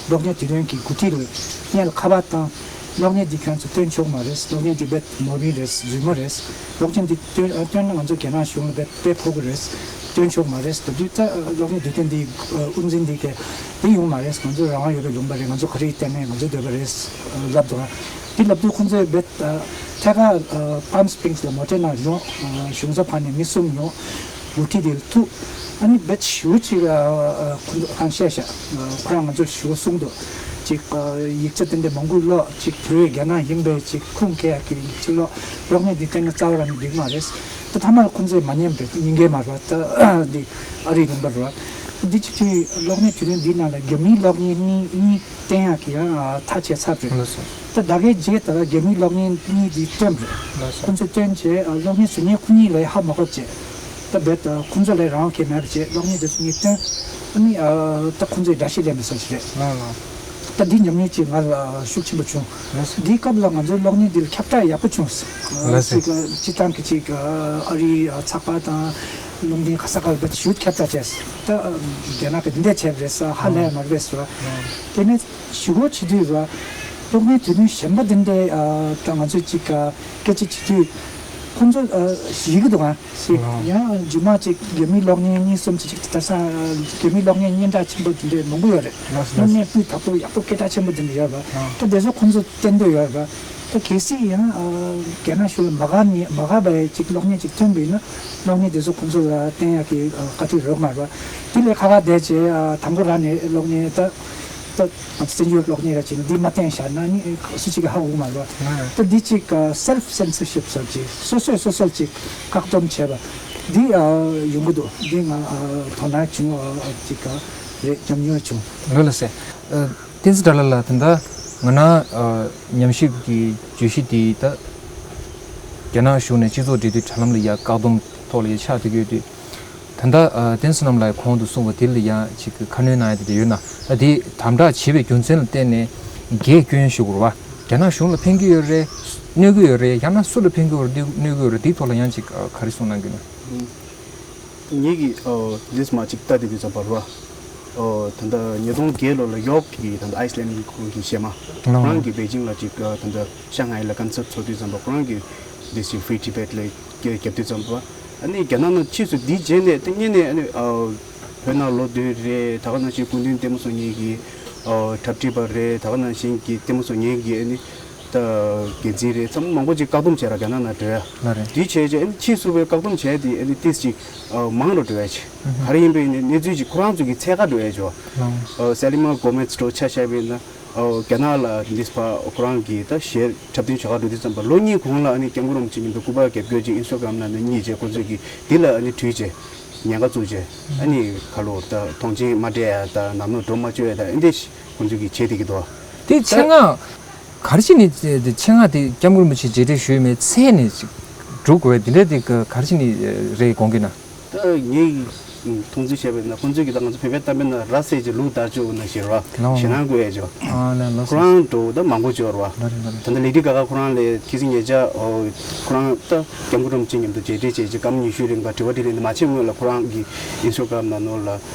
གློག་བརྙན་དུས་སྟོན་གྱི་འགོ་ཁྲིད་ལ་སྔོན་ལ་ཁ་པར་བཏང་། གློག་བརྙན་འདི་ཁྱོད་ཚོ་སྟོན་ཆོག་མ་རེད། གློག་བརྙན་འདི་རྦད་མོ་བི་རེད། རྫུན་མ་རེད། གློག་བརྙན་འདི་སྟོན་སྟོན་ན་ང་ཚོ་རྒྱ་ནག་གཞུང་ལ་རྦད་དཔེ་ཕོག་གི་རེད། སྟོན་ཆོག་མ་རེད། ད་དུས་ད་གློག་བརྙན་འདི་སྟོན་འདི་དབུ་འཛིན་འདི་གས་འདི་ཡོང་མ་རེད། ང་ཚོ་རང་དབང་ཡོད་པའི་ལུང་པ་རེད། ང་ཚོ་ག་རེ་བལྟས་ནས་ང་ཚོ་སྡོད་པ་རེད་ལབ་འདུག་འདི་ལབ་དུས་ཁོང་ཚོས་རྦད་ཐད་ཀར་Palm Springs ལ་མོ་ཊའི་ནང་ཡོང་། གཞུང་ཚབ་ཁང་ནས་མི་གསུམ་ཡོང་། འགོ་ཁྲིད་དེ་ལ་ཐུག་ཨ་ནི་རྦད་ཞུ་ཅིག་ཁོང་ཚོ་ཧང་བཤད་ཤག་ཁོ་རང་ང་ཚོར་ཞུ་གསུངས་འདུག་ཅིག་ཡིག་ཆ་དེ་འདྲ་མང་པོ་ཀློག་ཅིག་བོད་རྒྱ་ནག་ཡིན་པའི་ཅིག་ཁུངས་སྐྱེལ་ཡག་གི་ཡིག་ཆ་ཀློག་གློག་བརྙན་འདི་བལྟས་ན་རྩ་བ་རང་ནས་འགྲིག་མ་རེད། ད་མཐའ་མར་ཁོང་ཚོས་མ་ཉན་པའི་ཉན་གི་མ་རེད། ད་འདི་ཨ་རིའི་ལུང་པ་རེད། འདི་ཅིག་དུས་གློག་བརྙན་དུས་སྟོན་འདིའི་ནང་ལ་རྒྱ་མིའི་གློག་བརྙན་གཉིས་གཉིས་བསྟན་ཡག་གི་ཡང་ཐག་བཅད་ཚར་རེད། ལགས་སོ། ད་ད་གའི་རྗེས་ད་རྒྱ་མིའི་གློག་བརྙན་གཉིས་འདི་སྟོན་རེད། ལགས་སོ། ཁོང་ཚོས་སྟོན་བྱས་གློག་བརྙན་བཟོ་མཁན་ཁོ་གཉིས་ལ་ཧ་མ་གོ་བྱས། ད་རྦད་ཁོང་ཚོ་ལ་རང་དབང་གང་ཡང་མེད་པ་བྱས། གློག་བརྙན་དེ་ཚོ་གཉིས་སྟོན། ཨ་ནི་ད་ཁོང་ཚོས་འགྲེལ་བཤད་ལེན་པའི་བཟོ་ཞིག་རེད། ལགས་ལགས། ད་འདི་ཉམས་མྱོང་ཅིག་ང་ལ་ཤུགས་ཆེན་པོ་བྱུང་། ལགས་སོ། འདིའི་སྐབས་ལ་ང་ཚོའི་གློག་བརྙན་འདི་ལ་ཁྱབ་བསྒྲགས་ཡག་པོ་བྱུང་། ལགས་སོ། ཅིག་སྤྱིར་བཏང་གི་ཅིག་ཨ་རིའི་ཚགས་པར་དང་ལུང་བསྟན་ག་ས་ག་ལ་རྦད་ཤུགས་ཁྱབ་བསྒྲགས་བྱས། ད་རྒྱ་ནག་གི་འདི་འདྲ་བྱས་པ་རེད་ཟེར་ཧ་ལས་མ་རེད་ཟེར། དེ་ནས་ཞུ་སྒོ་བྱེད་དུས་ར། གློག་བརྙན་དུས་སྟོན་གཞན་པ་འདི་འདྲའི་ཨ་ད་ང་ཚོས་ཅིག་ཨ་སྐད་ཆ་བྱེད་དུས་ཁོང་ཚོ་ཨ་ཞེད་ཀྱི་འདུག་ཨ། ཞེད། ཡང་རྗེས་མ་ཅིག་རྒྱ་མིའི་གློག་བརྙན་གཉིས་གསུམ་ཅིག་ཅིག་དེ་དེང་སང་རྒྱ་མིའི་གློག་བརྙན་སྙན་གྲགས་ཆེན་པོ་འདི་འདྲའི་མང་པོ་ཡོད་རེད། ལགས་སོ། གློག་བརྙན་སྤུས་དག་པོ་ཡག་པོ་སྐད་གྲགས་ཆེན་པོ་འདི་འདྲ་ཡོད་རེད། ད་དེ་ཚོ་ཁོང་ཚོ་བསྟན་འདོད་ཡོད་རེད། ད་གལ་སྲིད་ཡང་ཨ་རྒྱ་ནག་གཞུང་ལ་མ་དགའ་ནི་མ་དགའ་བའི་ཅིག་གློག་བརྙན་ཅིག་ཐོན་པ་ཡིན་ན་གློག་བརྙན་དེ་ཚོ་ཁོང་ཚོ་ལ་བསྟན་ཡག་གི་ཨ་བཀའ་དྲིན་རེད་མ་རེད། དེ་ལས་ཁ་ཁ་བསྡད་བྱས་ཨ་དང་པོ་རང་ནས་གློག་བརྙན་ད་ད་ང་ཚོ་བཙན་བྱོལ་གློག་བརྙན་ར་ཅིག་འདི་མ་བསྟན་བཞག་ན་ནི་སུ་གཅིག་གིས་ཧ་གོ་གི་མ་རེད། ད་འདི་ཅིག་ཨ་self censorship ཟེར་ཅིག་སོ་སོས་སོ་སོར་ཅིག་བཀག་སྡོམ་བྱས་པ་འདི་ཨ་ཡོང་གི་འདུག་འདི་ང་ཨ་དོ་སྣང་བྱུང་ཨ་ཅིག་ཨ་རེད། ཉམས་མྱོང་བྱུང་། ལགས་ལགས་སེ། ཨ། བསྟན་འཛིན་དགྲ་ལྷ་ལགས། ད་ལྟ་ང་རང་ཨ་ཉམས་ཞིབ་ཀྱི་བརྗོད་གཞི་འདི་ད་རྒྱ་ནག་གཞུང་ནས་སྤྱི་ཚོགས་འབྲེལ་མཐུད་དྲ་ལམ་ལ་ཡ་བཀག་སྡོམ་ཐོག་ལ་ཡ་ཆགས་བསྡད་ཀྱི་ཡོད་དུས། ད་ལྟ་ཨ་བསྟན་འཛིན་རྣམ་ལགས་གོང་དུ་གསུངས་པ་དེ་ལ་ཡང་ཅིག་ཁ་སྣོན་གནང་ཡ་དེ་འདྲ་ཡོད་ན། ད་དེ་དམ་དྲག་བྱས་པའི་རྒྱུ་མཚན་ལ་བརྟེན་ནས་འགལ་སྐྱོན་ཞུ་དགོས་རེད་བ། རྒྱ་ནག་གཞུང་ལ་ཕན་གྱི་ཡོད་རེད། གནོད་ཀྱི་ཡོད་རེད། ཡང་ན་སུ་ལ་ཕན་གྱི་ཡོད་རེད། གནོད་ཀྱི་ཡོད་རེད། དེའི་ཐོག་ལ་ཡང་ཅིག་ཨ་ག་རེ་གསུངས་གནང་གི་ཡོད་ན། ངེད་ཀྱིས་ཨོ་འདི་མ་ཅིག་ལྟ་དེ་དུས་ཙམ་པར་བ། ཨོ་ད་ལྟ་ཉིས་སྟོང་བརྒྱད་ལོ་ལ་ཡོག་གི་ད་ལྟ་ཨའི་སི་ལན་ཁོང་གི་གཞས་མ། ལགས། ཁོ་རང་གིས་པེ་ཅིང་ལ་ཅིག་ཨ་ད་ལྟ་ཤང་ཧའེ་ལ་ཀོན་སར་ཚོགས་དུས་ཙམ་པར་ཁོ་རང་གིས་འདི་ཞིག་Free Tibet ལ་རྒྱབ་དུས་ཙམ་པར། ཨ་ནི་རྒྱ་ནག་ནང་ཕྱིས་སུ་འདི་བརྗེད་ནས་དེ་སྔོན་ནས་ཨ་ནི་ཨོ་བོད་ནང་ལོག་སྡོད་རེད། ད་ག་ནང་བཞིན་སྐུ་མདུན་ལྟད་མོ་བཟོ་མཁན་གྱི་ཨོ་འཁྲབ་ཁྲིད་པ་རེད། ད་ག་ནང་བཞིན་གྱི་ལྟད་མོ་བཟོ་མཁན་གྱི་ཨ་ནི། ད་འགན་འཛིན་རེད། ཚང་མ་མང་པོ་ཅིག་བཀག་སྡོམ་བྱས་ར་རྒྱ་ནག་ནང་འགྲོ་ཡ། ལགས་རེད། དེ་བྱས་རྗེས་ཨ་ནི་ཕྱིས་སུ་བའི་བཀག་སྡོམ་བྱས་དེ་ཨ་ནི་ཏིས་ཅིག་ཨ་མང་རུ་འགྲོ་ཡ་ཆེ། ལགས་རེད། ག་རེ་ཡིན་པའི་ཨ་ནི་གནས་ཚུལ་ཅིག་ཁོ་རང་ཚོ་གི་འཚོལ་ག་འགྲོ་ཡ་ཆེ་བ། ལགས། ཨ་སེ་ལི་མ་གོ་མེ་ཛི་འདྲ་བོ་ཆ་བཞག་པ་ཡིན་ན་ཨ་རྒྱ་ནག་ལ་འདིས་ཕ་ཁོ་རང་གི་ད་གཞས་འཁྲབ་སྟོན་བྱེད་ག་འགྲོ་དུས་ཙམ་པ་ལོ་གཉིས་གོང་ལ་ཨ་ནི་སྐྱབས་མགོན་རིན་པོ་ཆེ་མཉམ་དུ་སྐུ་པར་རྒྱབ་སྐྱོར་ཅིག་ཨིན་སི་ཊ་གྷ་རམ་ནང་ནས་རྙེད་རྗེས་ཁོ་ཚོས་གི་འདི་ལ་ཨ་ནི་བྲིས་རྗེས་ཉེན་ཁ་བཙུགས་རྗེས་ཨ་ནི་ཁ་ལོ་ད་དོན་རྐྱེན་མ་སྤྲད་ཡ་ད་ནམ་ནོར་སྒྲུབ་མ་བཅོས་ཡ་ད་ཨ་འདི་ཁོ་ཚོས་གི་བྱེད་བསྡད་ཀྱི་འདུག་དེ་ཆེད་མངགས་ག་རེ་བྱས་ནས་དེ་ཆེད་མངགས་དེ་སྐྱབས་མགོན་རིན་པོ་ཆེ་མཇལ་འཕྲད་ཞུས་མེད་ཚེ་ནས་ཅིག་སྒྲུབ་དགོས་པའི་དེ་འདྲ་དེ་ག་རེ་བྱས་ནས་རེད་དགོངས་ཀྱི་ན། ད་ངའི་མཐོང་ཚུལ་བཤད་པ་ཡིན་ན་ཁོང་ཚོས་ཀྱི་ད་ང་ཚོ་བོད་པའི་གཏམ་དཔེ་ན་ར་བསད་ཀྱི་ལུག་བདའ་བཅུག་ན་ཞེས་ར་ལའོ་ཞེད་སྣང་དགོས་ཡ་ཅོ། ཨ་ལ་ལ་ཁོ་རང་འགྲོ་ད་མང་པོ་ཅོ་ར། ལ་རེད་ལ་རེད། ད་ལྟ་ལེ་ཌི་ག་ག་ཁོ་རང་ལས་ཁི་སི་ཉེ་ཆ་ཨོ་ཁོ་རང་ད་སྐྱབས་མགོན་རིན་པོ་ཆེ་མཉམ་དུ་མཇལ་འཕྲད་བྱས་རྗེས་སྐར་མ་ཉི་ཤུའི་རིང་ག་དྲི་བ་དྲིས་ལན་དེ་མ་བྱེད་སྔོན་ལ་ཁོ་རང་གི་ཨིན་སི་ཊ་གྷ་རམ་ནང་ནོར་ལ་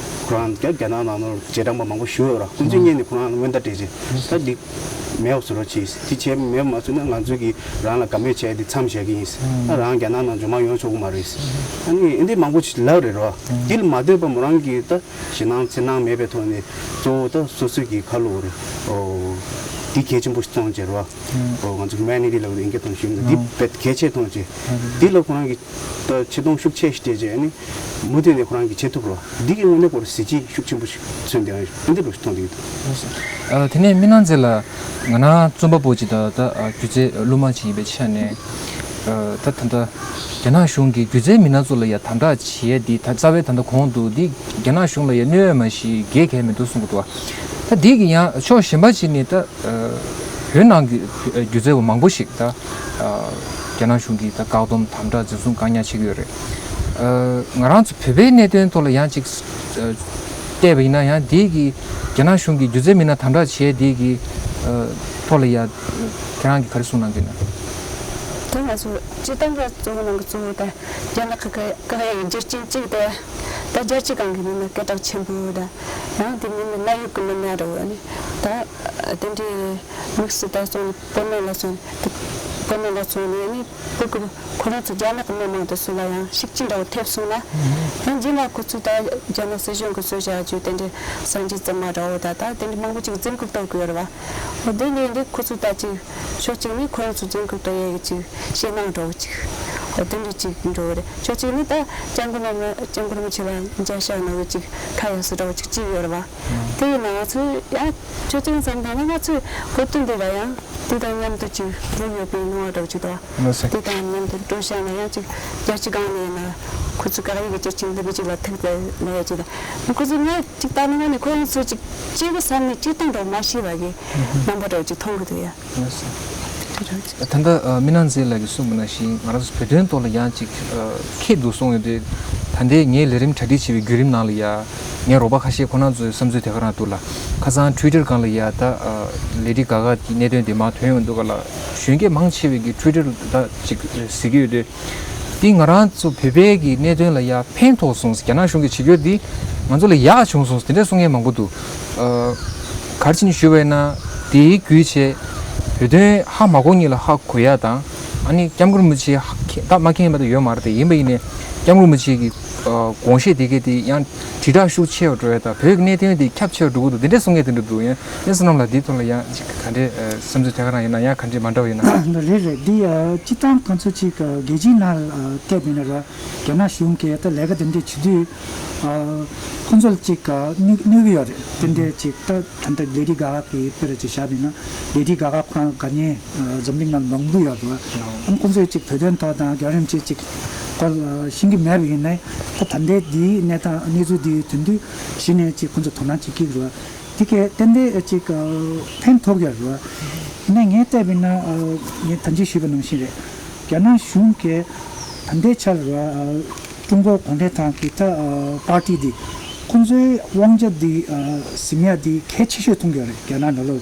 ཁོ་རང་རྒྱ་རྒྱ་ནག་ནང་ནོར་རྗེས་འབྲང་པ་མང་པོ་ཞུ་ཡོད་ར། ཁོང་ཚོས་ངས་ནི་ཁོ་རང་ལ་སྔོན་བརྡ་སྤྲད་རྗེས་ད་འདི་མེད་པ་བཟོ་རོགས་གྱིས། འདི་བྱས་མེད་པ་མ་བཟོས་ན་ང་ཚོ་གིས་རང་ལ་དགའ་མོས་བྱས་ཏེ་མཚམས་བཞག་གི་ཡིན། ད་རང་རྒྱ་ནག་ནང་འབྱོར་མ་ཡོང་ཆོག་གི་མ་རེད། ཨ་ནི་འདི་མང་པོ་ཞིག་ལབ་རེད་རོ། འདི་ལ་མ་ལྟོས་པ་མོ་རང་གིས་ད་ཞེད་སྣང་འཚེར་སྣང་མེད་པའི་ཐོག་ནས་གཙོ་བོ་ད་སོ་སོ་གི་ཁ་ལོ་རེད། ཨོ་འདི་གལ་ཆེན་པོ་ཞིག་མཐོང་བྱས་རོ། ཨོ་ང་ཚོ་ཧིའུ་མེ་ནི་ཊི་ལབ་པ་ཨིན་སྐད་ཐོག་ཞུས་ན་འདི་རྦད་གལ་ཆེ་མཐོང་བྱས། འདི་ལ་ཁོ་རང་གིས་ད་ཆེ་མཐོང་ཤུགས་ཆེ་ཞིག་སྤྲད་རྗེས་ཨ་ནི་མུ་མཐུད་ནས་ཁོ་རང་གིས་བྱེད་ཐུབ་རོགས། འདི་གི་དངོས་གནས་ཁོ་རང་གཟི་བརྗིད་ཤུགས་ཆེན་པོ་ཞིག་མཚོན་བསྡད་ཡོད། འདི་འདྲ་ཞིག་མཐོང་བསྡད་ཡོད། ཨ་དེ་ནས་མི་ནང་ཚེ་ལ་ང་རང་རྩོམ་པ་པོ་ཅིག་དང་ད་སྒྱུ་རྩལ་སློབ་མ་ཅིག་ཡིན་པའི་ཆ་ནས་ད་ད་ལྟ་རྒྱ་ནག་གཞུང་གིས་སྒྱུ་རྩལ་མི་སྣ་ཚོ་ལ་ཡ་དམ་དྲག་བྱེད་ཡས་འདི་ད་རྩ་བའི་ད་ལྟ་གོང་དུ་འདི་རྒྱ་ནག་གཞུང་ལ་ཡ་གནོད་ཡས་མ་གཞི་འགལ་གལ་མི་འདུག་གསུང་གི་འདུག་ད་འདི་གི་ཡང་ཕྱོགས་གཞན་པ་ཅིག་ནས་ད་བོད་ནང་གི་སྒྱུ་རྩལ་བ་མང་པོ་ཞིག་ད། རྒྱ་ནག་གཞུང་གིས་ད་བཀག་སྡོམ་དམ་དྲག་འཛིན་བཟུང་བཀག་ཉར་བྱེད་ཀྱི་ཡོད་རེད། ཨ་ང་རང་ཚོ་བོད་པའི་གནད་དོན་ཐོག་ལ་ཡང་ཅིག་ཨ་བལྟས་པ་ཡིན་ན་ཡང་འདི་གི་རྒྱ་ནག་གཞུང་གིས་སྒྱུ་རྩལ་མི་སྣ་དམ་དྲག་བྱས་འདི་གི་ཨ་ཐོག་ལ་ཡ་ཁྱེད་རང་གིས་ག་རེ་གསུང་གནང་གི་ཡོད་ན། ད་ང་ཚོ་སྤྱིར་བཏང་གི་གཙོ་བོ་ནང་གི་གཙོ་བོ་ད་རྒྱ་ནག་གི་བཀག་ཡ་གི་རྒྱུ་རྐྱེན་གཅིག་དེ་ད་རྒྱལ་སྤྱི་སྒང་གི་མི་སྣ་སྐད་གྲགས་ཆེན་པོ་ད་ཡང་དེ་མིན་ན་གནད་ཡོད་གི་མི་སྣ་འདྲ་བོ་ནི་ད་དེ་འདྲའི་དམིགས་སུ་ད་སོང་བོད་ནང་ལ་སོང་བོད་ནང་ལ་སོང་ནས་ནི་བོད་གི་ཁོ་རང་ཚོ་རྒྱ་ནག་གི་མི་མང་དེ་ཚོ་ལ་ཡང་ཤུགས་རྐྱེན་འདྲ་བོ་ཐེབས་སོང་ན་ཡང་རྗེས་མ་ཁོ་ཚོས་ད་རྒྱ་ནག་སྲིད་གཞུང་གི་གཙོས་བྱ་རྒྱུ་དེ་འདྲའི་གསར་འགྱུར་བཙུན་མ་འདྲ་བོ་ད་ད་དེ་འདྲའི་མང་པོ་ཅིག་འཛིན་བཀུག་གཏོང་གི་ཡོད་རེད་བ། འོ་དེ་ལས་འདི་ཁོ་ཚོ་ད་ཅིག་ཕྱོགས་གཅིག་ནས་ཁོ་རང་ཚོ་འཛིན་བཀུག་གཏོང་ཡས་ཀྱི་ཅིག་ཞེད་སྣང་འདྲ་བོ་ཅིག་འོ་དེ་འདྲ་ཅིག་འགྲོ་གི་རེད། ཕྱོགས་གཅིག་ནས་ད་སྐྱབས་མགོན་རིན་པོ་སྐྱབས་མགོན་རིན་པོ་ཆེ་ལ་མཇལ་ཤག་གནང་གི་ཅིག་ཁ་གཡར་ས་འདྲ་བོ་ཅིག་ཅིག་ཡོད་རེད་བ། དེ་ཡིན་ན་ང་ཚོས་ཡང་ཕྱོགས་གཅིག་ནས་བསམ་བཏང་ན་ང་ཚོས་བོད་དོན་འདི་ལ་ཡང་དེ་དང་མཉམ་དུ་ཅིག་འགྲོ་ཡོད་པའི་སྣང་བ་འདྲ་བོ་ཅིག་འདུག་བ། ལགས་སོ། དེ་དང་མཉམ་དུ་འགྲོ་བཞག་ན་ཡང་ཅིག་རྒྱལ་སྤྱི་སྒང་ནས་ཡིན་ན་ཁོ་ཚོ་བཀག་ཡིག་གི་རྒྱུ་རྐྱེན་འདི་མི་གཅིག་ལ་ཐུག་ཙང་ལབ་ཡ་ཅིག་དང་། ཁོ་ཚོ་ངས་ཅིག་ལྟ་ན་ང་ནས་ཁོ་རང་ཚོ་ཅིག་སྐྱེ་བོ་ས་ནས་སྐྱེ་སྟངས་འདྲ་བོ་མ་ཤེས་པ་གི་རྣམ་པ་འདྲ་བོ་ཅིག་མཐོང་གི་འདུག་ཡ། ལགས་སོ། དེ་འདྲ་ཅིག་ད་ལྟ་ཨ་མི་ནག་མཛེས་ལགས་ཀྱིས་གསུངས་པ་ནང་བཞིན་ང་རང་ཚོ་བོད་དོན་ཐོག་ལ་ཡང་ཅིག་ཨ་ཁྱེད་འདུག་གསུངས་ཡོད་དུས་ད་ལྟའི་ངའི་ལས་རིམ་གྲ་སྒྲིག་བྱེད་པའི་བརྒྱུད་རིམ་ནང་ལ་ཡ་ངའི་རོགས་པ་ཁ་ཤས་ཁོ་རང་ཚོའི་བསམ་ཚུལ་དེ་ག་རང་འདུག་ལ། ཁ་སང་ཊུའི་ཊར་སྒང་ལ་ཡ་ད་ཨ་ལེ་ཌི་ག་ག་གི་གནད་དོན་དེ་མར་ཐོན་ཡོང་འདུག་ག་ལ། གཞོན་སྐྱེས་མང་ཆེ་བས་ཀྱི་ཊུའི་ཊར་ད་ཅིག་གཟིགས་ཀྱི་ཡོད་དུས། འདི་ང་རང་ཚོ་བོད་པའི་གི་གནད་དོན་ལ་ཡ་ཕན་ཐོགས་སོང་ཟེར། རྒྱ་ནག་གཞུང་གིས་བྱེད་རྒྱུ་འདི་ང་ཚོ་ལ་ཡག་བྱུང་སོང་ཟེར་དེ་འདྲ་གསུང་མཁན་མང་པོ་འདུག་ཨ་ག་རེ་བྱས་ནས་ཞུས་པ་ཡིན་ན་དེའི་བརྒྱུད་བྱས་བོད་དོན་ཧ་མ་གོ་མཁན་ལ་ཧ་གོ་ཡ་དང་། ཨ་ནི་སྐྱབས་མགོན་རིན་པོ་ཆེ་ཧ་མཁྱེན་ད་མ་མཁྱེན་པ་དང་ཡོད་མ་རེད་དེ། ཡིན་པ་ཡིན་ནའི་སྐྱབས་མགོན་རིན་པོ་ཆེ་གི་ཨ་དགོངས་བཞེད་དེ་གས་དེ་ཡང་དྲིལ་བསྒྲགས་ཤུགས་ཆེ་བ་འགྲོ་ཡ་དང་བོད་ཀྱི་གནད་དོན་དེ་ཁྱབ་ཆེ་བ་འགྲོ་གི་འདུག་དེ་འདྲ་གསུང་མཁན་དེ་འདྲ་འདུག་ཡང་། ངའི་བསོད་ནམས་ལགས་འདིའི་ཐོག་ལ་ཡང་ཅིག་ག་འདྲའི་ཨ་བསམ་ཚུལ་དེ་ག་རང་ཡིན་ན་ཡང་ག་འདྲའི་མ་འདྲ་བ་ཡིན་ན། རེད་རེད། འདི་ཨ་སྤྱིར་བཏང་ང་ཚོ་ཅིག་ཨ་རྒྱལ་སྤྱིའི་ནང་ལ་ཨ་བལྟས་པ་ཡིན་ན་ར་རྒྱ་ནག་གཞུང་གིས་ད་ལས་ཀ་དེ་འདྲ་བྱེད་དུས་ཨ་ཁོང་ཚོ་ལ་ཅིག་ཨ་གནོད་གནོད་ཀྱི་ཡོད་རེད། དེ་འདྲའི་ཅིག་ད་ད་ལྟ་ལེ་ཌི་ག་ག་གི་དཔེར་ཅིག་བཞག་པ་ཡིན་ན་ལེ་ཌི་ག་ག་ཁོ་རང་དགའ་ཉེ་ཨ་འཛམ་གླིང་ནང་མང་པོ་ཡོད་རེད་བ། ཨ་ཁོང་ཚོས་ཅིག་བོད་དོན་ཐོག་དང་རྒྱལ་རིམ་ཅིག་ཅིག་སྐོར་ཨ་ཤེས་ཀྱི་མེད་པ་ཡིན་ན་ད་ད་ལྟའི་འདིའི་གནས་སྟངས་གནས་ཚུལ་འདི་ཐོན་དུས་གཞི་ནས་ཅིག་ཁོང་ཚོ་དོ་སྣང་བྱེད་ཀྱི་རེད་བ། དེ་གས་ཏན་ཏན་ཅིག་ཨ་ཕན་ཐོགས་ཡོད་རེད། ངས་ངས་བལྟས་པ་ཡིན་ན་ཨ་ངས་ད་གིན་ཞུས་པ་ནང་བཞིན་རེད། རྒྱ་ནག་གཞུང་གིས་ད་ལྟའི་ཆར་རེད་ཨ་ཀྲུང་གོ་གུང་ཁྲན་ཏང་གི་ད་ཨ་པར་ཏི་འདི་ཁོང་ཚོའི་དབང་ཆ་འདི་ཨ་ཟིན་ཡ་འདི་གལ་ཆེ་ཤོས་མཐོང་གི་ཡོད་རེད་རྒྱ་ནག་ནང་ལོགས།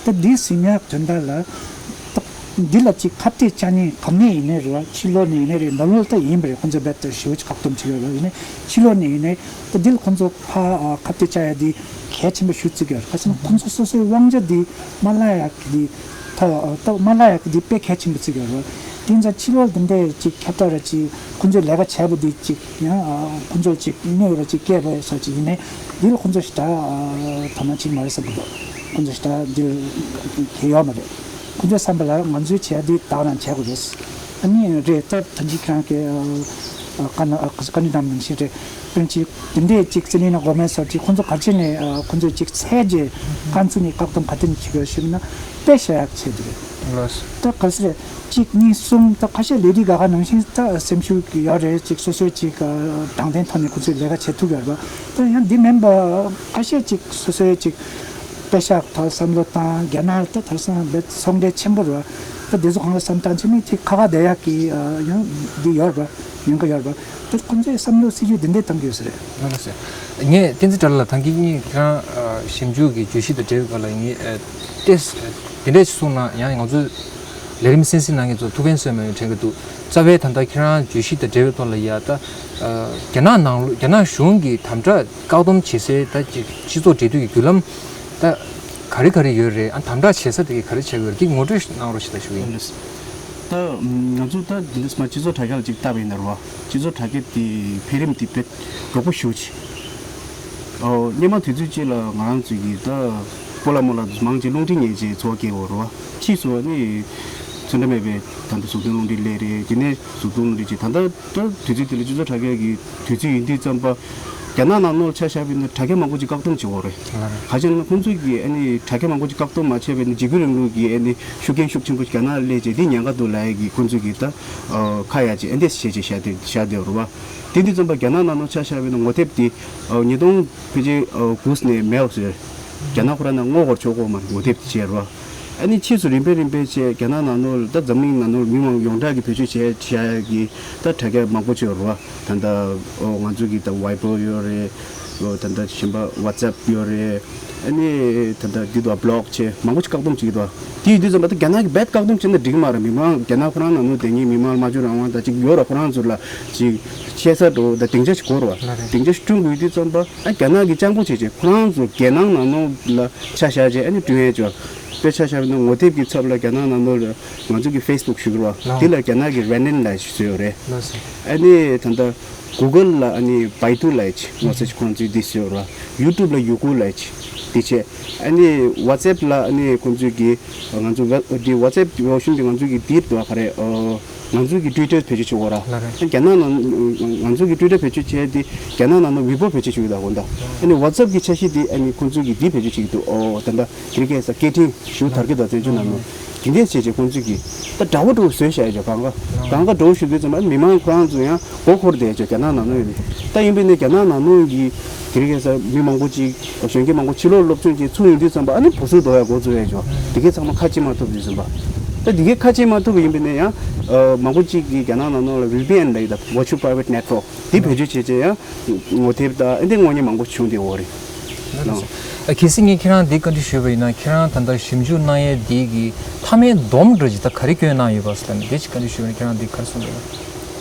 ད་འདི་ཟིན་ཡ་དོན་དག་ལ་ད་འདི་ལ་ཅིག་ཁ་གཏད་བཅག་མཁན་གང་ནས་ཡིན་ནའི་རེད་བ། ཕྱི་ལོགས་ནས་ཡིན་ནའི་རེད། ནང་ལོགས་ད་ཡིན་པ་རེད། ཁོང་ཚོ་རྦད་དེ་ཞེ་པོ་ཅིག་བཀག་སྡོམ་བྱེད་ཀྱི་ཡོད་རེད། ཡིན་ནའི་ཕྱི་ལོགས་ནས་ཡིན་ནའི་ད་འདི་ལ་ཁོང་ཚོ་ཕ་ཨ་ཁ་གཏད་བཅག་ཡ་འདི་གལ་ཆེན་པོ་ཞིག་བརྩི་གི་ཡོད་རེད། ག་ཟེར་ན་ཁོང་ཚོ་སོ་སོའི་དབང་ཆ་འདི་མ་བརླག་ཡག་གི་འདི་ད་ད་མ་བརླག་ཡག་གི་འདི་དཔེ་གལ་ཆེན་པོ་བརྩི་གི་ཡོད་རེད། དེ་ཡིན་ཙང་ཕྱི་ལོགས་འདི་འདྲའི་ཅིག་ཁྱབ་བསྒྲགས་ར་ཅིག་ཁོང་ཚོས་ལས་ཀ་བྱས་པ་འདི་ཅིག་ཡང་ཨ་ཁོང་ཚོར་ཅིག་གནོད་ར་ཅིག་སྐྱེལ་བ་སོགས་ཅིག་ཡིན་ནའི་འདི་ལ་ཁོང་ཚོ་ཞེ་དྲག་ཨ་དོ་སྣང་བྱེད་ཀྱི་མ་རེད་བསམ་གྱི་འདུག་ཁོང་ཚོ་ཞེ་དྲག་འདིར་གལ་ཡོད་མ་རེད། ཁོང་ཚོའི་བསམ་པ་ལ་ང་ཚོས་བྱས་འདི་དག་རང་བྱེད་དགོས་རེད། ཨ་ནི་རེད། ད་ད་ཅི་ཁྱེད་རང་གི་ཨ་བཀའ་གནང་ཨ་བཀའ་འདྲི་གནང་མིན་ཞིག་རེད། དཔེར་ན་ཅིག་དེ་འདྲས་ཅིག་ཙི་ནི་ན་གོ་མེད་སོགས་ཅིག་ཁོང་ཚོ་ག་ཅི་ནས་ཨ་ཁོང་ཚོས་ཅིག་ཚད་རྗེས་རྐང་ཚུགས་ནས་བཀག་སྡོམ་ག་དེ་ནས་བྱེད་དགོས་ཞུས་ན་དཔེ་བཞག་ཡག་ཆེད་དུ་རེད། ལགས་སོ། ད་ག་ཟེ་རེད། གཅིག་གཉིས་གསུམ་ད་ཁ་ཤས་ལེ་ཌི་ག་ག་ནང་བཞིན་ད་སེམས་ཤུགས་ཡོད་རེད། ཅིག་སོ་སོའི་ཅིག་ཨ་དྲང་བདེན་ཐོག་ནས་ཁོང་ཚོས་ལས་ཀ་བྱེད་ཐུབ་ཡོད་རེད་པ། ད་ཡང་འདི་མིན་པ་ཁ་ཤས་ཅིག་སོ་སོའི་ཅིག་དཔེ་བཞག་ཐོག་བསམ་བློ་བཏང་། རྒྱ་ནག་ད་དེང་སང་རྦད་ཚོང་འབྲེལ་ཆེན་པོ་རེད་པ། ད་དེ་ཚོ་གང་ལ་བསམ་བཏང་བྱས་ནས་ཅིག་ཁ་ཁ་བསྡད་ཡག་གི་ཨ་ཡང་འདི་ཡོད་རེད་པ། ཉེན་ཁ་ཡོད་རེད་པ། ད་ཁོང་ཚོས་བསམ་བློ་སྲིད་ཇུས་འདི་འདྲས་བཏང་གི་ཡོད་ས་རེད། ལགས་སོ། ངས་བསྟན་འཛིན་དགྲ་ལྷ་ལགས་ད་གིན་ངས་ཁྱེད་རང་ཨ་ཞིབ་འཇུག་གི་བརྗོད་གཞི་དང་འབྲེལ་བའི་སྐོར་ལ་ངས་ཨ་ཏེས་དེ་འདྲས་ཞིག་གསུངས་ན་ཡང་ང་ཚོ་ལས་རིམ་གསན་གཟིགས་གནང་མཁན་ཚོ་ཐུགས་ཕན་གསོས་མ་ཡོང་དྲན་གྱི་འདུག་རྩ་བའི་ད་ལྟ་ཁྱེད་རང་བརྗོད་གཞི་དང་འབྲེལ་བའི་ཐོག་ལ་ཡ་ད་ཨ་རྒྱ་ནག་ནང་ལོ་རྒྱ་ནག་གཞུང་གིས་དམ་དྲག་བཀག་སྡོམ་བྱེད་སའི་ད་ཅིག་སྤྱི་ཚོགས་འབྲེལ་མཐུད་ཀྱི་བརྒྱུད་ལམ་ད་ག་རེ་ག་རེ་ཡོད་རེད། ཨ་དམ་དྲག་བྱེད་ས་དེ་གས་ག་རེ་བྱེད་དགོས་རེད། འདི་ངོ་སྤྲོད་ཞིག་གནང་རོགས་ཞེས་ཞུ་གི་ཡིན། ད་ང་ཚོ་ད་འདི་འདྲས་མ་སྤྱི་ཚོགས་དྲ་རྒྱ་ལ་ཅིག་བལྟས་པ་ཡིན་ན་རེད་པ། སྤྱི་ཚོགས་དྲ་རྒྱ་དེ་འཕེལ་རིམ་དེ་དཔེ་མགྱོགས་པོ་ཞེ་པོ་ཅིག་ཨོ། སྔོན་མ་དུས་ཚོད་ཅིག་ལ་ང་རང་ཚོ་གི་ད་སྤོ་ལགས་རྨོ་ལགས་མང་ཆེ་རླུང་འཕྲིན་ཉན་བྱས་འཚོ་བ་སྐྱེལ་བ་རེད་པ། ཕྱིས་སུ་ནི་ཚོན་ཁྲ་མེད་པའི་ད་ལྟ་གཟུགས་མཐོང་རླུང་འཕྲིན་སླེབས་རེད། དེ་ནས་གཟུགས་མཐོང་རླུང་འཕྲིན་ཅིག་ད་ལྟ་ད་དུས་ཚོད་དེ་ལ་སྤྱི་ཚོགས་དྲ་རྒྱ་གི་དུས་ཚོད་ཡིན་དུས་ཙམ་པ་རྒྱ་ནག་ནང་ལོགས་ཆ་བཞག་པ་ཡིན་ན་དྲ་རྒྱ་མང་པོ་ཅིག་བཀག་སྡོམ་བྱེད་ཀྱི་ཡོད་རེད། ག་ཅི་ལབ་ན་ཁོང་ཚོས་ཀྱི་ཨ་ནི་དྲ་རྒྱ་མང་པོ་ཅིག་བཀག་སྡོམ་མ་བྱས་པ་ཡིན་ན་འཇིགས་སྐུལ་རིང་ལུགས་ཀྱི་ཨ་ནི་ཤུགས་རྐྱེན་ཤུགས་ཆེན་པོ་རྒྱ་ནག་ལ་སླེབས་བྱས་འདི་ཉེན་ཁ་འདུག་ལབ་ཡ་གི་ཁོང་ཚོས་ཀྱི་ད་ཁ་ཡ་ཅིག་ཨ་འདྲས་བྱས་བྱས་བཞག་བསྡད་བཞག་བསྡད་ཡོད་རེད་པ། དེ་དུས་ཙམ་པ་རྒྱ་ནག་ནང་ལོགས་ཆ་བཞག་པ་ཡིན་ན་ངོ་དེབ་དེ་ཉིས་སྟོང་ཕལ་ཆེར་དགུ་ནས་མེད་པ་བཟོས། རྒྱ་ནག་ཁོ་རང་ནས་སྔོག་དགོས་ཆོག་གོ་མ་རེད། ངོ་དེབ་དེ་བྱས་རོ། ཨ་ནི་ཕྱིས་སུ་རིམ་པས་རིམ་པས་བྱས་རྒྱ་ནག་ནང་ལོགས་ལ་ད་འཛམ་གླིང་ནང་ལོགས་ལ་མི་མང་ཡོངས་གྲགས་ཀྱི་བེད་སྤྱོད་བྱས་བྱ་ཡ་གི་ད་དྲ་རྒྱ་མང་པོ་ཅིག་ཡོད་རེད་བ། ད་ལྟ་ཨོ་ང་ཚོ་གི་ད་ཝའི་པོ་ཡོད་རེད། ཨོ་ད་ལྟ་གཞན་པ་ཝ་ཙེབ་ཡོད་རེད། ཨ་ནི་ད་ལྟ་འདི་དུ་བ་བི་ལོག་བྱས་མང་པོ་ཅིག་བཀག་སྡོམ་བྱེད་ཀྱི་འདུག་དེ་ཡིན་དུས་ཙམ་པ་ད་རྒྱ་ནག་གི་རྦད་བཀག་སྡོམ་བྱས་ན་འགྲིག་གི་མ་རེད། མི་མང་རྒྱ་ནག་ཁོ་རང་ནང་ལོགས་དེ་ཉིད་མི་མང་སྨྲ་བརྗོད་རང་དབང་དང་ཅིག་ཡོད་ར། ཁོ་རང་ཚོ་ལ་ཅིག་བཤད་ས་འགྲོ་ད་སྡིངས་ཆ་ཞིག་དགོས་ར་བ། སྡིངས་ཆ་ཞིག་བསྐྲུན་དགོས་དུས་ཙམ་པ་ཨ་རྒྱ་ནག་གི་སྤྱང་པོ་བྱས་བྱས་ཁོ་རང་ཚོ་རྒྱལ་ནང་ནང་ལོགས་ལ་ཆ་བཞག་བྱས་ཨ་ནི་བསྐྲུན་ཡས་ཅོ། དཔེ་ཆ་བཞག་ན་ངོ་དེབ་ཀྱི་ཚབ་ལ་རྒྱ་ནག་ནང་ལོགས་ལ་ང་ཚོ་གི་ཧྥེ་སི་བུག་ཞུ་གི་ར་བ། དེ་ལ་རྒྱ་ནག་གི་རེན་ནན་ལབ་ཞིག་བཟོས་ཡོད་རེད། ཨ་ནི་ད་ལྟ་གུ་གལ་ལ་ཨ་ནི་བའི་ཏུ་ལབ་ཅིག་ངོ་ཚ་ཅིག་ཁོང་ཚོས་འདི་བཟོས་ར། ཡུ་ཊུབ་ལ་ཡུ་གུ་ལབ་ཅིག་འདི་བྱས། ཨ་ནི་ཝ་ཙེབ་ལ་ཨ་ནི་ཁོང་ཚོས་ཀྱི་ང་ཚོ་ཝེ་འདི་ཝ་ཙེབ་ཀྱི་འོ་ཤུན་འདི་ང་ཚོ་གི་འདིར་འདུག་ག་རེད། ཨོ་ང་ཚོ་གི་ཊུའི་ཊར་བེད་སྤྱོད་བྱེད་དགོས་ར། ལ་རེད། ཨ་རྒྱ་ནག་ནང་ང་ཚོ་གི་ཊུའི་ཊར་བེད་སྤྱོད་བྱས་ཏེ་རྒྱ་ནག་ནང་ན་ཝི་པོ་བེད་སྤྱོད་བྱེད་ཀྱི་འདུག་གོ་ད། ཨ་ནི་ཝ་ཙེབ་ཀྱི་ཆ་ཤས་འདི་ཨ་ནི་ཁོང་ཚོས་ཀྱི་འདི་བེད་སྤྱོད་བྱེད་ཀྱི་འདུག་ཨོ་ད་ལྟ་དེ་རིང་ཁ་སང་སྐད་འཕྲིན་ཞུ་དར་གྱི་འདུག་བཙན་བྱོལ་ནང་ལ། དེ་འདྲས་བྱས་བྱས་ཁོང་ཚོས་ཀྱིས་ད་དགྲ་བོ་འདྲ་བོ་བཟོས་བཞག་ཡོད་ཀྱང་གང་ག་གང་ག་འདྲ་བོ་ཞུ་དུས་ཙམ་པ་མི་མང་ཁོ་རང་ཚོ་ཡང་མགོ་འཁོར་བསྡད་ཀྱང་རྒྱ་ནག་ནང་ལོགས་ཡོད་ནི། ད་ཡིན་པས་ནས་རྒྱ་ནག་ནང་ལོགས་ཀྱི་དེ་རིང་ཁ་སང་མི་མང་པོ་ཅིག་གཞོན་སྐྱེས་མང་པོ་ཕྱི་ལོགས་སློབ་སྦྱོང་བྱེད་ཚུར་ཡོང་དུས་ཙམ་པ་ཨ་ནི་བུ་སུར་འདོགས་ཡ་འགོ་བཙུགས་ཡ་ཅོ། དེ་གའི་ཚང་མ་ཁ་ཕྱེ་མ་ཐུབ་དུས་ཙམ་པ། ད་དེ་གའི་ཁ་ཕྱེ་མ་ཐུབ་པ་ཡིན་པས་ནས་ཡང་མང་པོ་ཅིག་གིས་རྒྱ་ནག་ནང་ལོགས་ལ་ཝི་པི་ཨེན་ལབ་ཡོད་ད། Virtual Private Network། འདི་བེད་སྤྱོད་བྱས་བྱས་ཡང་ངོ་དེབ་དང་ཨེ་འདི་དངོས་གནས་མང་པོ་བྱུང་བསྡད་ཡོད་རེད། ལགས་སོ། ཨ་གལ་སྲིད་ངས་ཁྱེད་རང་འདི་བཀའ་འདྲི་ཞུས་པ་ཡིན་ན་ཁྱེད་རང་ད་ལྟ་ཞིབ་འཇུག་གནང་ཡས་འདི་གི་མཐའ་མའི་སྡོམ་འདྲ་ཅིག་ད་ག་རེ་བསྐྱོན་གནང་ཡོད་པ་ཟེར་ལབ་ནས་འདི་ཅིག་བཀའ་འདྲི་ཞུས་པ་ཡིན་ན་ཁྱེད་རང་འདི་ག་རེ་གསུང་གི་ཡོད།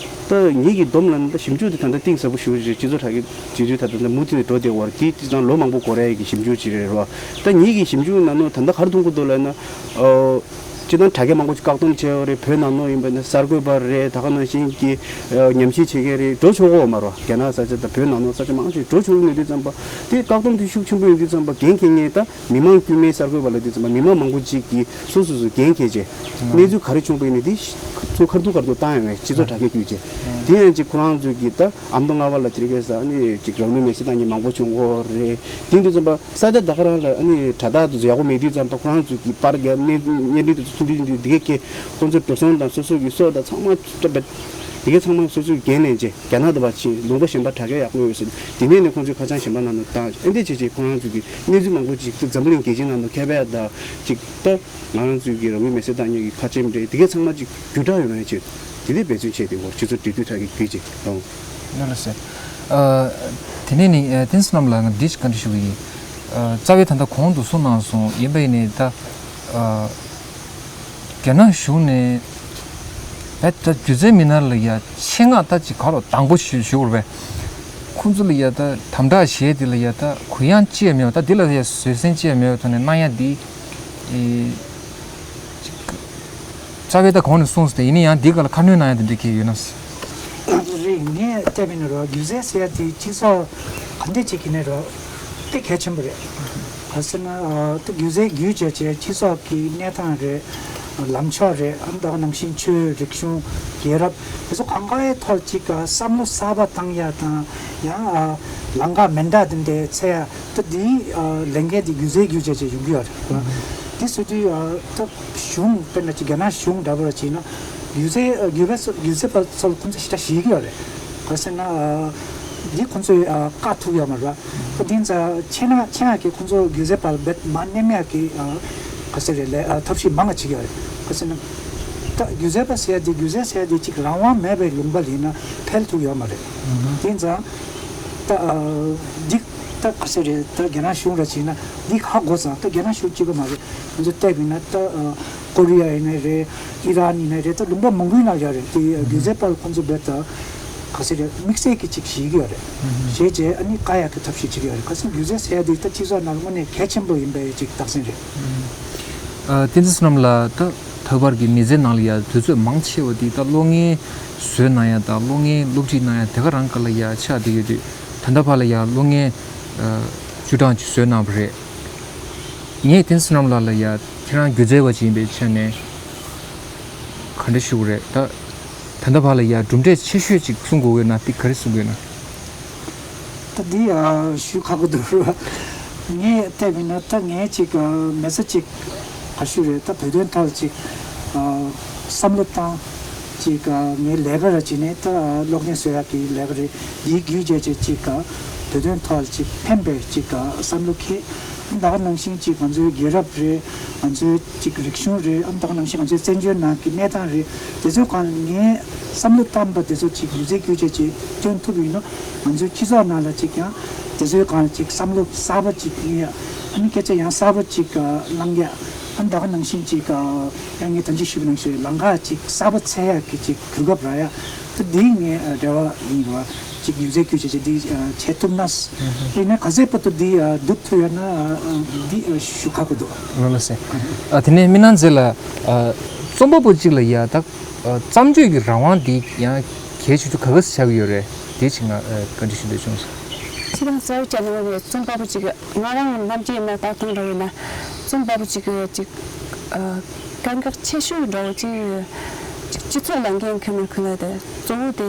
ད་ངེད་ཀྱི་སྡོམ་ལ་ནི་ད་ཞིབ་འཇུག་འདི་ད་ལྟ་གཏིང་ཟབ་པོ་ཞུ་རེད། སྤྱི་ཚོགས་དྲ་རྒྱ་སྤྱི་འཐུས་ད་ལྟ་མུ་མཐུད་ནས་འགྲོ་བསྡད་ཡོད་རེད། འདི་སྤྱིར་བཏང་ལོ་མང་པོ་འགོར་ཡས་ཀྱི་ཞིབ་འཇུག་ཅིག་རེད་རོ། ད་ངེད་ཀྱི་ཞིབ་འཇུག་ནང་ནོ་ད་ལྟ་ག་རེ་མཐོང་གི་འདུག་ལབ་ན། ཨོ། སྤྱིར་བཏང་དྲ་རྒྱ་མང་པོ་ཅིག་བཀག་སྡོམ་བྱས་ཡོད་རེད། བོད་ནང་ནང་ཡིན་པ་ན་གསར་འགོད་པ་རེད། ད་ག་ནང་བཞིན་གྱི་ཨ་ཉམས་ཞིབ་བྱེད་མཁན་རེད། འགྲོ་ཆོག་གི་ཡོད་མ་རེད། རྒྱ་ནག་ས་ཆ་དང་བོད་ནང་ནང་ས་ཆ་མང་ཆེ་འགྲོ་ཆོག་གི་མེད་དུས་ཙམ་པ་དེ་བཀག་སྡོམ་དེ་ཤུགས་ཆེན་པོ་ཡོང་དུས་ཙམ་པ་འགན་འཁྱེར་མཁན་ད་མི་མང་དཀྱུས་མའི་གསར་འགོད་པ་ལབ་དུས་ཙམ་པ་མི་མང་མང་པོ་ཅིག་གིས་སོ་སོ་སོ་འགན་འཁྱེར་བྱས་གནས་ཚུལ་ག་རེ་བྱུང་བ་ཡིན་ན་དེ་ཚུར་ཁ་ཐུག་ཁ་ཐུག་བཏང་ཡོང་བའི་སྤྱི་ཚོགས་དྲ་རྒྱ་བརྒྱུད་བྱས་དེ་ཡང་ཅིག་ཁོ་རང་ཚོས་ཀྱི་ད་ཨ་མདོ་རྔ་བ་ལ་དེ་རིང་ཁ་སང་ནི་ཅིག་རང་ལུས་མེར་སྲེག་བཏང་མཁན་མང་པོ་བྱུང་གི་ཡོད་རེད། དེ་དུས་ཙམ་པ། ས་ཆ་ད་ག་རང་ལ་ཨ་ནི་དྲ་ཐག་དེ་ཚོ་ཡག་པོ་མེད་དུས་ཙམ་པ་ཁོ་རང་ཚོ་གི་པར་རྒྱབ་ནས་བརྙན་འཕྲིན་དེ་ཚོ་ཚུར་འདྲི་འདི་དེ་གས་ཀྱི་ཁོང་ཚོའི་འགྲོ་སོང་དང་སོ་སོ་གི་སྲོག་དང་ཚང་མ་སྤྲད་པ་དེ་གས་ཚང་མ་སོ་སོའི་འགན་ལེན་བྱས་རྒྱ་ནག་དུ་བ་ཕྱིན། ལུང་པ་གཞན་པ་དྲ་རྒྱ་ཡག་པོ་ཡོད་ཟེར་དེ་ནས་ནི་ཁོང་ཚོའི་ཁ་བྱང་གཞན་པ་ནང་དུ་བཏང་ཨེ་འདྲས་བྱས་བྱས་ཁོ་རང་ཚོ་གི་གནས་ཚུལ་མང་པོ་ཅིག་ཏུ་འཛམ་བུ་གླིང་རྒྱལ་སྤྱི་ནང་དུ་ཁྱབ་པ་དང་ཅིག་ད་ང་རང་ཚོའི་གི་རང་ལུས་མེར་སྲེག་བཏང་མཁན་གྱི་ཁ་ཆེམས་རེད། དེ་གས་ཚང་མ་ཅིག་བརྒྱུད་བསྒྲགས་ཡོང་ཡ་ཆེད་དེ་ནས་འབད་བརྩོན་བྱས་ཏེ་འོ་སྤྱི་ཚོགས་འབྲེལ་མཐུད་དྲ་རྒྱ་བརྒྱུད་ཅིག་ཨང་། ལགས་སོ། ཨ། དེ་ནས་ནི་ཨ་བསྟན་འཛིན་བསོད་ནམས་ལགས་ང་འདི་ཞིག་བཀའ་འདྲི་ཞུ་གི་ཡིན། ཨ། རྩ་བའི་ད་ལྟ་གོང་དུ་གསུངས་གནང་སོང་། ཡིན་པ་ཡིན་ནའི་ད་ཨ། རྒྱ་ནག་གཞུང་ནས་ད་ད་སྒྱུ་རྩལ་མི་སྣ་ལ་ཡ་ཆེད་མངགས་ད་ཅིག་ག་རེ་དང་པོ་ཞུ་ཞུ་དགོས་རེད་པས། ཁོང་ཚོ་ལ་ཡ་ད་དམ་དྲག་བྱས་དེ་ལ་ཡ་ད་གུ་ཡངས་ཅི་ཡང་མེད་པ་ད་འདི་ལ་ཡ་བཟོད་བསྲན་ཅི་ཡང་མེད་པའི་ཐོག་ནས་གནང་ཡ་འདི་ཨེ། རྩ་བའི་ད་གོང་ནས་གསུངས་ཏེ་ཡིན་ན་ཡང་འདི་ག་ལ་ཁ་སྣོན་གནང་ཡ་དེ་འདྲ་གལ་ཡོད་ན། རེད། ངས་བལྟས་པ་ཡིན་ན་རོ་སྒྱུ་རྩལ་ཟེར་ཡ་དེ་སྤྱི་ཚོགས་ག་འདྲ་ཅིག་གི་ནས་རོ་དེ་གལ་ཆེན་པོ་རེད། ག་ཟེར་ན་ད་སྒྱུ་རྩལ་བརྒྱུད་བྱས་བྱས་སྤྱི་ཚོགས་ཀྱི་གནས་སྟངས་རེད། ལངས་ཕྱོགས་རེད། ཨ་ནི་ད་ག་ནང་བཞིན་ཆོས་རིག་གཞུང་རྒྱལ་རབས་དེ་ཚོ་གང་ག་ཡའི་ཐོག་ཅིག་བསམ་བློ་གསར་པ་བཏང་ཡ་དང་ཡང་ལམ་ཁ་མི་འདྲ་དེ་འདྲ་འཚོལ་ཡ། ད་འདིའི་ལས་འགན་འདི་སྒྱུ་རྩལ་བརྒྱུད་བྱས་བྱས་ཡོང་གི་ཡོད་རེད། འདི་ཟེར་དུས་ད་གཞུང་དཔེར་ན་ཅིག་རྒྱ་ནག་གཞུང་འདྲ་པོ་ར་བྱས་ན་སྒྱུ་རྩལ་སྒྱུ་རྩལ་སྒྱུ་རྩལ་པ་ཚོ་ལ་ཁོང་ཚོ་ཞེ་དྲག་ཞེད་ཀྱི་ཡོད་རེད། ག་ཟེར་ན་འདི་ཁོང་ཚོས་བཀག་ཐུབ་ཡོད་མ་རེད། ད་འདི་ཚ་ཆེ་ན་ཆེ་ཡག་གི་ཁོང་ཚོ་སྒྱུ་རྩལ་པ་ལ་རྦད་མ་ནེམ་ཡག་གི་ག་ཟེར་རེད་ལས་ཐབས་ཤེས་མང་བ་བྱེད་ཀྱི་ཡོད་རེད། ག་ཟེར་ན་ད་སྒྱུ་རྩལ་པ་ཟེར་ཡ་འདི་སྒྱུ་རྩལ་ཟེར་ཡ་འདི་ཅིག་རང་དབང་མེད་པའི་ལུང་པ་ལ་ཡིན་ན་འཕེལ་ཐུབ་ཡོད་མ་རེད། དེ་ཚ་ད་འདི། ད་ག་ཟེར་རེད། ད་རྒྱ་ནག་གཞུང་ར་བྱས་ན་འདི་ཧ་གོ་ཙང་ད་རྒྱ་ནག་གཞུང་གཅིག་པ་མ་རེད། ང་ཚོ་བལྟས་པ་ཡིན་ན་ད་ཀོ་རི་ཡ་ཡིན་ནའི་རེད། ཨི་རན་ཡིན་ནའི་རེད། ད་ལུང་པ་མང་པོའི་ནང་ཡོད་རེད། དེ་སྒྱུ་རྩལ་པ་ཁོང་ཚོ་རྦད་ད་ག་ཟེར་རེད། དམིགས་བསལ་གྱི་ཅིག་ཞིག་ཡོད་རེད། བྱས་རྗེས་ཨ་ནི་བཀག་ཡག་གི་ཐབས་ཤིག་ཅིག་ཡོད་རེད། ག་ཟེར་སྒྱུ་རྩལ་ཟེར་ཡ་དེ་ད་སྤྱི་ཚོགས་ནང་དངོས་གནས་གལ་ཆེན་པོ་ཡིན་པའི་ཅིག་རྟགས་མཚན་རེད། ཨ། བསྟན་འཛིན་བསོད་ནམས་ལགས་ད་ད་བར་གྱི་མི་ཚེ་ནང་ལ་ཡ་དུས་ཚོད་མང་ཆེ་བ་དེ་ད་གློག་བརྙན་བཟོས་གནང་ཡ་དང་གློག་བརྙན་སློབ་ཁྲིད་གནང་ཡ་དེ་ག་རང་ག་ལ་ཡ་ཆགས་བསྡད་ཡོད་དུས་ད་ལྟ་བར་ལ་ཡ་གློག་བརྙན་ཨ། བཅུ་གྲངས་ཅིག་བཟོས་གནང་བ་རེད། ངས་བསྟན་འཛིན་བསོད་ནམས་ལགས་ལ་ཡ་ཁྱེད་རང་སྒྱུ་རྩལ་བ་ཅིག་ཡིན་པའི་ཆ་ནས་ག་འདྲ་ཞུ་དགོས་རེད། ད་ད་ལྟ་བར་ལ་ཡ་གྲུབ་འབྲས་ཆེ་ཤོས་ཅིག་གསུང་དགོས་ཡོད་ན་དེ་ག་རེ་གསུང་དགོས་ན། ད་འདི་ཨ་ཞུ་ཁག་པོ་འདུག་ར། ངས་བལྟས་པ་ཡིན་ན་ད་ངས་ཅིག་ཨ་མི་ཚེ་ཅིག་ག་ཞུ་རེད། ད་བོད་དོན་ཐོག་ཅིག་ཨ་བསམ་བློ་བཏང་ཅིག་ཨ་ངའི་ལས་ཀ་ར་ཅིག་ནས་ད་གློག་བརྙན་བཟོ་ཡག་གི་ལས་ཀ་རེད། འདིའི་བརྒྱུད་བྱས་ཅིག་ཅིག་ཨ་བོད་དོན་ཐོག་ཅིག་ཕན་པའི་ཅིག་ཨ་བསམ་བློ་འཁྱེར། ད་ག་ནང་བཞིན་ཅིག་ང་ཚོའི་རྒྱལ་རབས་རེད། ང་ཚོའི་ཅིག་རིག་གཞུང་རེད། ཨ་ད་ག་ནང་བཞིན་ང་ཚོའི་བཙན་བྱོལ་ནང་གི་གནས་སྟངས་རེད། དེ་ཚོའི་སྒང་ངས་བསམ་བློ་བཏང་པ་དེ་ཚོ་ཅིག་ཡིག་ཚད་བསྒྱུར་བྱས་ཅིག་བཏོན་ཐུབ་ཡིན་ན། ང་ཚོའི་སྤྱི་ཚོགས་ནང་ལ་ཅིག་ཡང་དེ་ཚོའི་སྒང་ཅིག་བསམ་བློ་གསར་པ་ཅིག་རྙེད་ཡ། ཨ་ནི་སྐད་ཆ་ཡང་གསར་པ་ཅིག་བླང་ཡ། ཨ་ད་ག་ནང་བཞིན་ཅིག་ཡང་ངས་ད་གིན་ཞུས་པ་ནང་བཞིན་ལམ་ཁ་ཅིག་གསར་པ་འཚོལ་ཡ་གི་ཅིག་གོ་སྐབས་རག་ཡ། ད་འདི་ངའི་རེ་བ་ཡིན་ར། ཅིག་ཡིག་ཚད་བསྒྱུར་བྱས་ཅིག་འདི་བྱེད་ཐུབ་ན། དེ་ནས་ག་ཚད་བར་དུ་འདི་སྒྲུབ་ཐུབ་ཡོད་ན་འདི་ཞུ་ཁག་པོ་འདུག་ལགས་སེ། ཨ་དེ་ནས་མི་ནང་ཚེ་ལ་རྩོམ་པ་པོ་གཅིག་ལ་ཡ་ད་རྩོམ་ཆོས་ཀྱི་རང་དབང་འདི་ཡང་གལ་ཆེ་ཆུང་ག་ག་ཟེ་ཆགས་ཀྱི་ཡོད་རེད། དེ་ཅིག་ང་བཀའ་འདྲི་ཞུ་འདོད་བྱུང་སོང་། ཁྱེད་རང་གསལ་བོ་བྱས་ན་རྩོམ་པ་པོ་གཅིག་ང་རང་ནམ་རྒྱུན་ཡིན་ན་ད་ཐེངས་རེ་ཡིན་ན་རྩོམ་པ་པོ་གཅིག་གཅིག་དཀའ་ངལ་ཆེ་ཤོས་འདྲ་བོ་ཅིག་ཅིག་སྤྱི་ཚོགས་ལ་འགན་འཁུར་མི་འཁུར་ལ་དེ་གཙོ་བོ་དེ་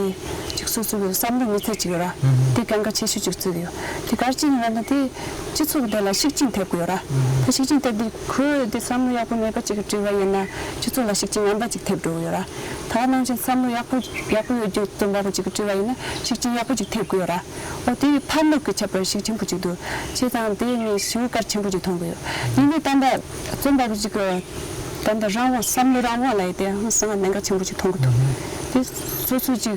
ཅིག་སོ་སོ་གི་བསམ་བློ་མི་ཚེ་ཅིག་ཡོད་ར། དེ་དཀའ་ངལ་ཆེ་ཤོས་ཅིག་བརྩི་གི་ཡོད། དེ་ག་རེ་ཅིག་ཡིན་ན་དེ་སྤྱི་ཚོགས་དེ་ལ་ཤུགས་རྐྱེན་ཐེབས་གི་ཡོད་ར། ད་ཤུགས་རྐྱེན་ཐེབས་དུས་ཁོས་དེ་བསམ་བློ་ཡག་པོ་མེད་པ་ཅིག་གིས་བྲིས་པ་ཡིན་ན་སྤྱི་ཚོགས་ལ་ཤུགས་རྐྱེན་ངན་པ་ཅིག་ཐེབས་འགྲོ་གི་ཡོད་ར། ད་ནང་བཞིན་བསམ་བློ་ཡག་པོ་ཡག་པོ་ཡོད་རྒྱུ་རྩོམ་པ་པོ་ཅིག་གིས་བྲིས་པ་ཡིན་ན་ཤུགས་རྐྱེན་ཡག་པོ་ཅིག་ཐེབས་གི་ཡོད་ར། འོ་དེ་ཕན་ནུས་ཀྱི་ཁྱད་པར་ཤུགས་ཆེན་པོ་ཅིག་འདུག་བྱས་ཙང་དེ་ངས་ཞེ་པོ་གལ་ཆེན་པོ་ཅིག་མཐོང་གི་ཡོད། ཡིན་ནའི་ད་ལྟ་རྩོམ་པ་པོ་ཅིག་གི་ད་ལྟ་རང་དབང་བསམ་བློ་རང་དབང་ལབ་ཡ་དེ་ཧང་སང་གནད་འགག་ཆེན་པོ་ཅིག་མཐོང་གི་འདུག་དེ་སོ་སོ་ཅིག་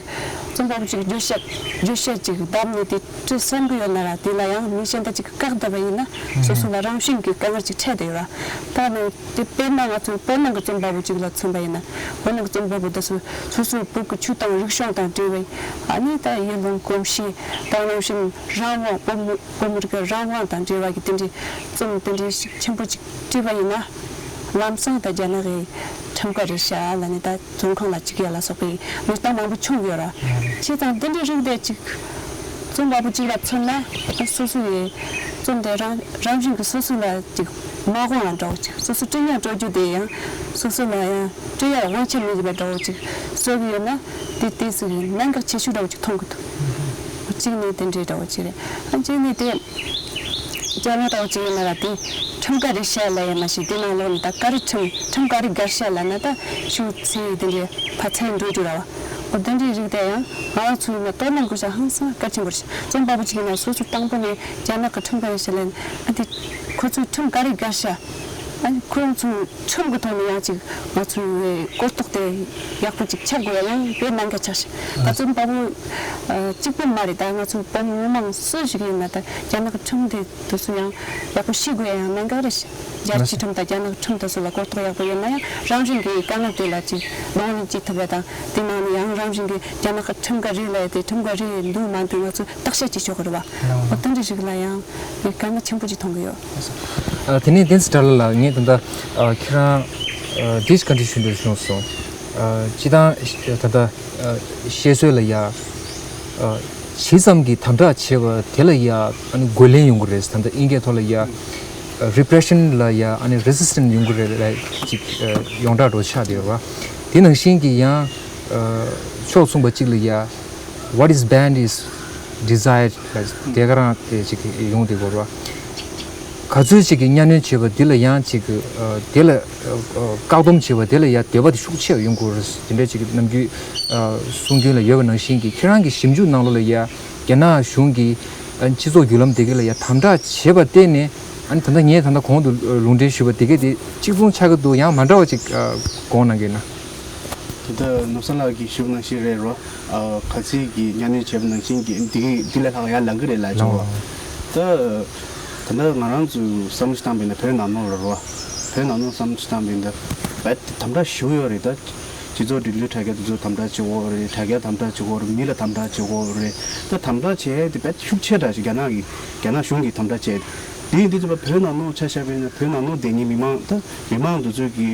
རྩོམ་པ་པོ་ཅིག་བརྗོད་བྱ་བརྗོད་བྱ་ཅིག་བདམས་ནས་དེ་བྲིས་བསམ་གི་ཡོད་ན་ར། དེ་ལ་ཡང་མི་གཞན་དག་ཅིག་གིས་བཀག་བསྡད་པ་ཡིན་ན་སོ་སོ་ལ་རང་བཞིན་གྱི་དཀའ་ངལ་ཅིག་འཕྲད་བསྡད་ཡོད་ར། ད་ནི་དེ་དཔེར་ན་ང་ཚོའི་བོད་ནང་གི་རྩོམ་པ་པོ་ཅིག་ལ་མཚོན་པ་ཡིན་ན། བོད་ནང་གི་རྩོམ་པ་པོ་དེ་ཚོ་སོ་སོའི་བོད་ཀྱི་ཆོས་དང་རིག་གཞུང་དང་འབྲེལ་བའི་ཨ་ནི་ད་ཡུལ་ལུང་གོམས་གཤིས་དང་ནང་བཞིན་རང་དབང་བོད་མི་བོད་མི་རིགས་ཀྱི་རང་དབང་དང་འབྲེལ་བ་གི་དེ་འདྲའི་རྩོམ་དེ་འདྲའི་ཤུགས་ཆེན་པོ་ཅིག་བྲིས་པ་ཡིན་ན། ལམ་སང་ད་རྒྱ་ནག་གི་ཁྲིམས་འགལ་རེད་ཤག་ལབ་ནས་ད་བཙོན་ཁང་ལ་བཅུག་ཡ་ལ་སོགས་པའི་གནས་སྟངས་མང་པོ་བྱུང་ཡོད་ར། བྱས་ཙང་འདི་འདྲའི་རིགས་དེ་ཅིག་རྩོམ་པ་པོ་གཅིག་ལ་མཚོན་ན་སོ་སོ་ཡི་རྩོམ་དེ་རང་རང་བཞིན་གྱིས་སོ་སོ་ལ་ཅིག་མ་དགོངས་ཡ་འདྲ་བོ་ཅིག་སོ་སོ་སྤྲོད་ཡ་སྤྲོད་རྒྱུ་དེ་ཡང་སོ་སོ་ལ་ཡང་སྤྲོད་ཡ་དབང་ཆ་མེད་པ་འདྲ་བོ་ཅིག་བཟོ་གི་ཡོད་ན་དེ་དེ་སུ་ཡིན་གནད་འགག་ཆེ་ཤོས་འདྲ་བོ་ཅིག་མཐོང་གི་འདུག་གཅིག་ནས་དེ་འདྲའི་འདྲ་བོ་ཅིག་རེད། ཨ་གཅིག་ནས་དེ། རྒྱ་ནག་དང་གཅིག་ཡིན་ན་ལ་དེ་ཁྲིམས་འགལ་རེད་ཤག་ལབ་ཡ་མ་གཞི་དེ་ནང་ལོགས་ནས་ད་ག་རེ་ཁྲིམས་ཁྲིམས་ག་རེ་འགལ་ཤག་ལབ་ན་ད་ཤུགས་ཚད་དེ་འདྲའི་ཕར་ཚད་འགྲོ་རྒྱུ་ར་བ། འོ་དེ་འདྲའི་རིགས་དེ་ཡང་ང་རང་ཚོ་ཡིན་ན་དོ་སྣང་དགོས་ཤག་ཧང་སང་གལ་ཆེན་པོ་རེད་ཤག་རྩོམ་པ་པོ་གཅིག་ཡིན་ན་སོ་སོ་དང་པོ་ནས་རྒྱ་ནག་གི་ཁྲིམས་འགལ་རེད་ཤག་ལབ་ན་ཨ་དེ་ཁོ་ཚོའི་ཁྲིམས་ག་རེ་འགལ་ཤག་ཨ་ནི་ཁོ་རང་ཚོའི་ཁྲིམས་ཀྱི་ཐོག་ནས་ཡང་ཅིག་ང་ཚོའི་གོ་རྟོགས་དེ་ཡག་པོ་ཅིག་ཆགས་དགོས་ཡ་ཡང་དཔེ་གནད་འགག་ཆགས་ཤག་ད་རྩོམ་པ་པོ་གཅིག་པུ་མ་རེད། ད་ང་ཚོ་བོད་མི་མང་སུ་ཞིག་ཡིན་ན་ད་རྒྱ་ནག་གི་ཁྲིམས་དེ་དེ་ཚོ་ཡང་ཡག་པོ་ཤེས་དགོས་ཡ་ཡང་གནད་འགག་རེད་ཤག་རྒྱལ་སྤྱིའི་ཁྲིམས་དང་རྒྱ་ནག་གི་ཁྲིམས་དེ་ཚོ་ལ་གོ་རྟོགས་ཡག་པོ་ཡོད་ན་ཡང་རང་བཞིན་གྱིས་དཀའ་ངལ་དེ་ལ་ཅིག་གདོང་ལེན་བྱེད་ཐུབ་པ་དང་དེ་ནང་ནས་ཡང་རང་བཞིན་གྱིས་རྒྱ་ནག་གི་ཁྲིམས་འགལ་རེད་ལབ་ཡ་དེ་ཁྲིམས་འགལ་རེད་འདུག་མ་འདུག་ང་ཚོ་བརྟག་དཔྱད་བྱེད་ཆོག་གི་རེད་བ། འོ་དེ་འདྲ་ཞིག་ལ་ཡང་དཀའ་ངལ་ཆེན་པོ་ཅིག་མཐོང་གི་ཡོད། ཨ་དེ་ནས་བསྟན་འཛིན་དགྲ་ལྷ་ལགས། ངས་ད་ལྟ་ཨ་ཁྱེད་རང་ཨ་འདི་ཞིག་བཀའ་འདྲི་ཞུ་འདོད་བྱུང་སོང་། ཨ་སྤྱིར་བཏང་ད་ལྟ་ཨ་བཤད་སྲོལ་ལ་ཡ་ཨ་ཇི་ཙམ་གྱིས་དམ་དྲག་བྱས་པ་དེ་ལ་ཡ་ཨ་ནི་རྒོལ་ལན་ཡོང་གི་རེད། ད་ལྟ་དབྱིན་སྐད་ཐོག་ལ་ཡ་ཨ་repression ལ་ཡ་ཨ་ནི་resistance ཡོང་གི་རེད་ལབ་ཅིག་ཨ་ཡོངས་གྲགས་འདྲ་བོ་ཆགས་བསྡད་ཡོད་རེད་བ། དེ་ནང་བཞིན་གྱི་ཡང་ཨ་ཕྱོགས་མཚུངས་པ་གཅིག་ལ་ཡ། What is banned is desired ལ་དེ་ག་རང་དེ་ཅིག་ཡོང་དེ་གོ་ར། ག་ཚོད་ཅིག་གི་གཉའ་གནོན་བྱེད་པ་འདི་ལ་ཡང་ཅིག་གི་དེ་ལ་བཀག་སྡོམ་བྱེད་པ་དེ་ལ་ཡང་འདོད་པ་དེ་ཤུགས་ཆེ་བ་ཡོང་དགོས་རེད། དེ་འདྲ་ཅིག་གི་ནམ་རྒྱུན་གསུང་རྒྱུན་ལ་ཡོད་པ་ནང་བཞིན་གྱི་ཁྱེད་རང་གི་ཞིབ་འཇུག་ནང་ལོགས་ལ་ཡང་རྒྱ་ནག་གཞུང་གི་སྤྱི་ཚོགས་བརྒྱུད་ལམ་དེ་ག་ལ་ཡང་དམ་དྲག་བྱེད་པ་བརྟེན་ནས་ཨ་ནི་ད་ལྟ་ངས་ད་ལྟ་གོང་དུ་ལུང་འདྲེན་ཞུས་པ་དེ་ག་དེ་གཅིག་མཚུངས་ཆགས་ཀྱི་འདུག་ཡང་མ་འདྲ་བ་ཅིག་དགོངས་གནང་གི་ན། དེ་ལྟར་ནོར་བཟང་ལགས་ཀྱིས་ཞུས་པ་ནང་བཞིན་རེད་རོ། ཨ་ག་ཚོད་ཀྱི་གཉའ་གནོན་བྱས་པ་ནང་བཞིན་གྱི་འདི་འདི་ལས་ལྷག་ཡར་ལངས་ཀྱི་རེད་ལབ་བྱུང་བ། ད་ད་ལྟ་ང་རང་ཚོས་བསམ་བློ་ཞིག་བཏང་པ་ཡིན་ན་བོད་ནང་ལོགས་ལ་རོ། བོད་ནང་ལོགས་བསམ་བློ་ཞིག་བཏང་པ་ཡིན་ན་རྦད་དེ་དམ་དྲག་ཞེ་པོ་ཡོད་རེད་ད། སྤྱི་ཚོགས་འགྲོ་ལུགས་དྲ་རྒྱ་དེ་ཚོ་དམ་དྲག་བྱེད་དགོས་རེད། དྲ་རྒྱ་དམ་དྲག་བྱེད་དགོས་རེད། མི་ལ་དམ་དྲག་བྱེད་དགོས་རེད། ད་དམ་དྲག་བྱས་ཏེ་རྦད་ཤུགས་ཆེ་དྲགས་ཤིག་རྒྱ་ནག་གི་རྒྱ་ནག་གཞུང་གིས་དམ་དྲག་བྱས་ཏེ། དེ་ཡིན་དུས་ཙམ་པ་བོད་ནང་ལོགས་ཆ་བཞག་པ་ཡིན་ན་བོད་ནང་ལོགས་བསྡད་མཁན་མི་མང་ད་མི་མང་དེ་ཚོ་གི་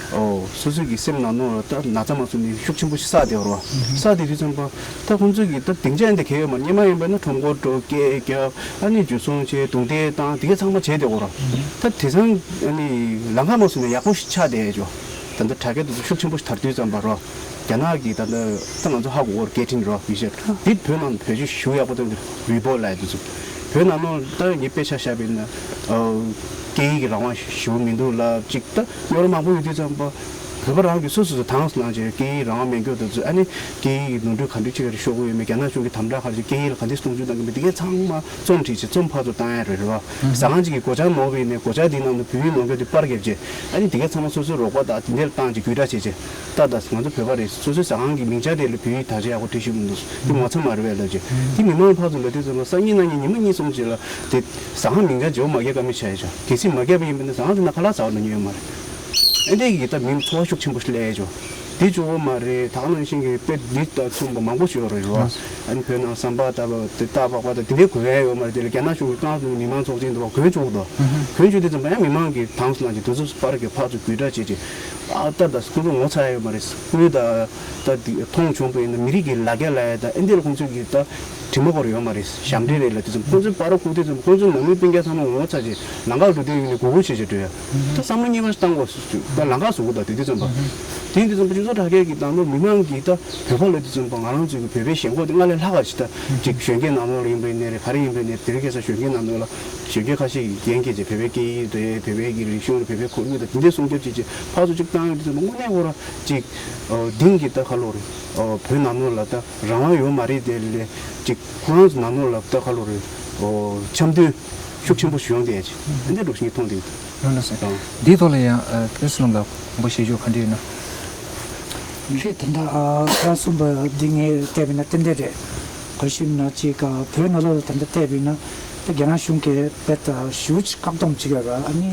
ཨོ་སོ་སོ་གི་སེམས་ནང་ལོགས་ལ་ད་ན་ཚ་མ་སོང་ནས་ཤུགས་ཆེན་པོ་ཞིག་བསགས་བསྡད་ཡོད་རེད་བ། བསགས་བསྡད་དུས་ཙམ་པ་ད་ཁོང་ཚོ་གི་ད་སྡིངས་ཆ་འདི་གས་ཡོད་མ་རེད། སྔོན་མ་ཡིན་པ་ན་ཁྲོམ་སྐོར་འགྲོ་སྐད་རྒྱབ་ཨ་ནི་འཇུ་བཟུང་བྱས་རྡུང་རྡེག་བཏང་དེ་གས་ཚང་མ་བྱས་བསྡད་ཡོད་རེད། ད་དེང་སང་ཨ་ནི་ལམ་ཁ་མ་སོང་ནས་ཡག་པོ་ཞིག་ཆགས་བསྡད་ཡོད་ཅོ། ད་ལྟ་དྲ་རྒྱ་དེ་ཚོ་ཤུགས་ཆེན་པོ་ཞིག་དར་དུས་ཙམ་པ་རོ། རྒྱ་ནག་གི་ད་ལྟ་ད་ང་ཚོ་ཧ་གོ་གོ་རེད་སྐད་འཕྲིན་རོ་ཡིག་ཆ་འདི་བོད་ནང་བེད་སྤྱོད་ཞུ་ཡག་པོ་དང་ཝི་པོ་ལབ་ཡ་དེ་ཚོ་བོད་ནང་ལོགས་ད་ངས་དཔེ་ཆ་བཞག་པ་ཡིན་ན་སྐད་ཡིག་གི་རང་དབང་ཞུ་མི་འདུག་ལབ་ཅིག་ད་རྙོག་དྲ་མང་པོ་ཡོད་དུས་ཙམ་པ་ བོད་པ་རང་གིས་སོ་སོ་སོ་དྭངས་སུ་བླངས་བྱས་སྐད་ཡིག་རང་དབང་མེད་མཁན་དེ་ཚོས་ཨ་ནི་སྐད་ཡིག་གི་ནོར་འཁྲུལ་ག་འདྲ་ཅིག་རེ་ཤོར་གྱི་ཡོད་མེད། རྒྱ་ནག་གཞུང་གིས་དམ་དྲག་ག་རེ་བྱས། སྐད་ཡིག་ལ་ག་འདྲ་སྲུང་སྐྱོབ་གནང་གི་མེད། དེ་གས་ཚང་མ་རྩོམ་བྲིས་བྱས་རྩོམ་ཕར་ཚུར་བཏང་ཡ་རེད། རེད་བ། ཟ་ཁང་གཅིག་གི་སྒོ་ལྕགས་ནོར་བ་ཡིན་ནའི་སྒོ་ལྕགས་དེའི་ནང་དུ་བོད་ཡིག་ནོར་མཁན་དེ་པར་བརྒྱབ་བྱས། ཨ་ནི་དེ་གས་ཚང་མ་སོ་སོའི་རོགས་པ་དང་དེ་འདྲ་ལ་བཏང་བྱས་བརྒྱུད་བསྒྲགས་བྱས་བྱས། ད་ད་ང་ཚོ་བོད་པ་རེད། སོ་སོའི་ཟ་ཁང་གི་མིང་ཆ་དེ་ལ་བོད་ཡིག་དག་ཆ་ཡག་པོ་བྲིས་ཤེས་མི་འདུག་དེ་ངོ་ཚ་མ་རེད་པས་ལབ་བྱས། དེ་མི་མང་ཕར་ཚུར་ལབ་དུས་ཙམ་པ་སང་ཉིན་གནངས་ཉིན་ཉི་མ་གཉིས་གསུམ་ཅིག་ལ་དེ་ཟ་ཁང་མིང་ཆ་བརྗེ་པོ་མ་བརྒྱབ་ཀ་མེད་ཆགས་ཡོད་ཅག་གལ་སྲིད་མ་བརྒྱབ་པ་ཡིན་པ་ཡིན་ན་ཟ་ཁང་དེ་ནང་ཁ་ལག་ཟ་བ་ལ་ཉན་ཡོད་མ་རེད། ཨེ་འདྲས་ཀྱི་ད་མིང་ཚོར་བ་ཤུགས་ཆེན་པོ་ཞིག་སླེབས་ཡོད་ཅག་དེ་གཅིག་པོ་མ་རེད། ད་ག་ནང་བཞིན་གྱི་དཔེ་འདི་དང་མཚུངས་པ་མང་པོ་ཞིག་ཡོད་རེད་རོ། ཨ་ནི་བོད་ནང་ཟམ་པ་ལྟ་བུ་དེ་སྟག་ལྤགས་པ་དང་དེ་འདྲའི་གོན་ཡ་ཡོད་མ་རེད། དེ་ལ་རྒྱ་ནག་གཞུང་གི་རྐང་བཙུགས་མི་མང་ཚོགས་ཆེན་དུ་བ་གོན་བཅུག་འདུག་གོན་བཅུག་དུས་ཙམ་པ་ཡང་མི་མང་གིས་དྭངས་སུ་བླངས་ཀྱི་དུས་ཚོད་སུ་པར་གྱི་ཕར་ཚུར་བརྒྱུད་བསྒྲགས་བྱེད་ཀྱི། ཨ་ད་ད་ཁོང་ཚོ་ངོ་ཚ་ཡ་ཡོད་མ་རེད། སྐུའི་ད་ད་དེ་མཐོང་བྱུང་བ་ཡིན་ན་མི་རིགས་ཀྱི་ལ་རྒྱ་ལ་ཡ་ད་ཨེ་འདྲས་ལ་ཁོང་ཚོས་ཀྱི་ད་དྲི་མ་སྐོར་ཡོད་མ་རེད། ཞབས་འདྲེན་རེད་ལབ་དུས་ཙམ་ཁོང་ཚོའི་པར་ཁུག་དུས་ཙམ་ཁོང་ཚོའི་ནང་མི་སྤུན་ཀྱག་ཚང་མ་ངོ་ཚ་བྱས་ལམ་ཁ་འགྲོ་དུས་ཡིན་ནའི་མགོ་སྒུར་བྱེད་བྱེད་འགྲོ་ཡ། ད་བསམ་བློ་གཉིས་པ་ཞིག་བཏང་དགོས་ད་ལམ་ཁ་བཟོ་དགོས་ད་དེ་དུས་ཙམ་པ། དེ་ཡིན་དུས་ཙམ་པ་སྤྱི་ཚོགས་དྲ་རྒྱ་གི་ནང་ལོགས་མི་མང་གིས་ད་བོད་པ་ལབ་དུས་ཙམ་པ་ང་རང་ཚོའི་གི་བོད་པའི་ཞེན་ཁོག་དེ་སྔར་ལས་ལྷག་པ་ཞིག་ད་ཅིག་གཞོན་སྐྱེས་ནང་ལོགས་ལ་ཡིན་པ་ཡིན་ནའི་རེད། ག་རེ་ཡིན་པ་ཡིན་ནའི་དེ་རིང་ཁ་སང་གཞོན་སྐྱེས་ནང་ལོགས་ལ་གཞོན་སྐྱེས་ཁ་ཤས་ཀྱིས་འགན་འཁྱེར་བྱས་བོད་པའི་སྐད་ཡིག་དེ་བོད་པའི་གི་རིག་གཞུང་རེད། བོད་པའི་ཁོར་ཡུག་དང་དེ་འདྲའི་སྲུང་སྐྱོབ་བྱེད་ཅིག་ཕར་ཚུར་ཅིག་བཏང་ཡོད་དུས་ཙམ་པ་དངོས་གནས་ཁོ་རང་ཅིག་ཨོ་དེང་གི་ད་ཁ་ལོ་རེད། ཨོ་བོད་ནང་ལོགས་ལ་ད་རང་དབང་ཡོད་མ་རེད། དེ་ལས་ཅིག་ཁོ་རང་ཚོ་ནང་ལོགས་ལ་ད་ཁ་ལོ་རེད། ཨོ་འཆམ་མཐུན་ཤུགས་ཆེན་པོ་ཞིག་ཡོང་བསྡད་ཡ་ཅིག་ཨ་འདྲ་འགྲོ་བཞིན་མཐོང་བསྡད་ཡོད། ལགས་སོ། ཨང་། འདིའི་ཐོག་ལ་ཡང་ཨ་ཀུན་གསལ་ལགས་ལ་དགོངས་པ་བཞེས་ཕྱོགས་ག་འདྲ་ཡོད་ན། རེད། ད་ལྟ་ཨ་ཁ་སང་གསུངས་པ་འདི་ངས་བལྟས་པ་ཡིན་ན་ཏན་ཏན་རེད། ག་རེ་ཞུ་ན་ཅིག་ཨ་བོད་ནང་ལོགས་ལ་ད་ལྟ་བལྟས་པ་ཡིན་ན་ད་རྒྱ་ནག་གཞུང་གིས་དཔེ་ད་ཞེ་པོ་ཅིག་བཀག་སྡོམ་བྱེད་ཀྱི་ཡོད་རེད། ཨ་ནི་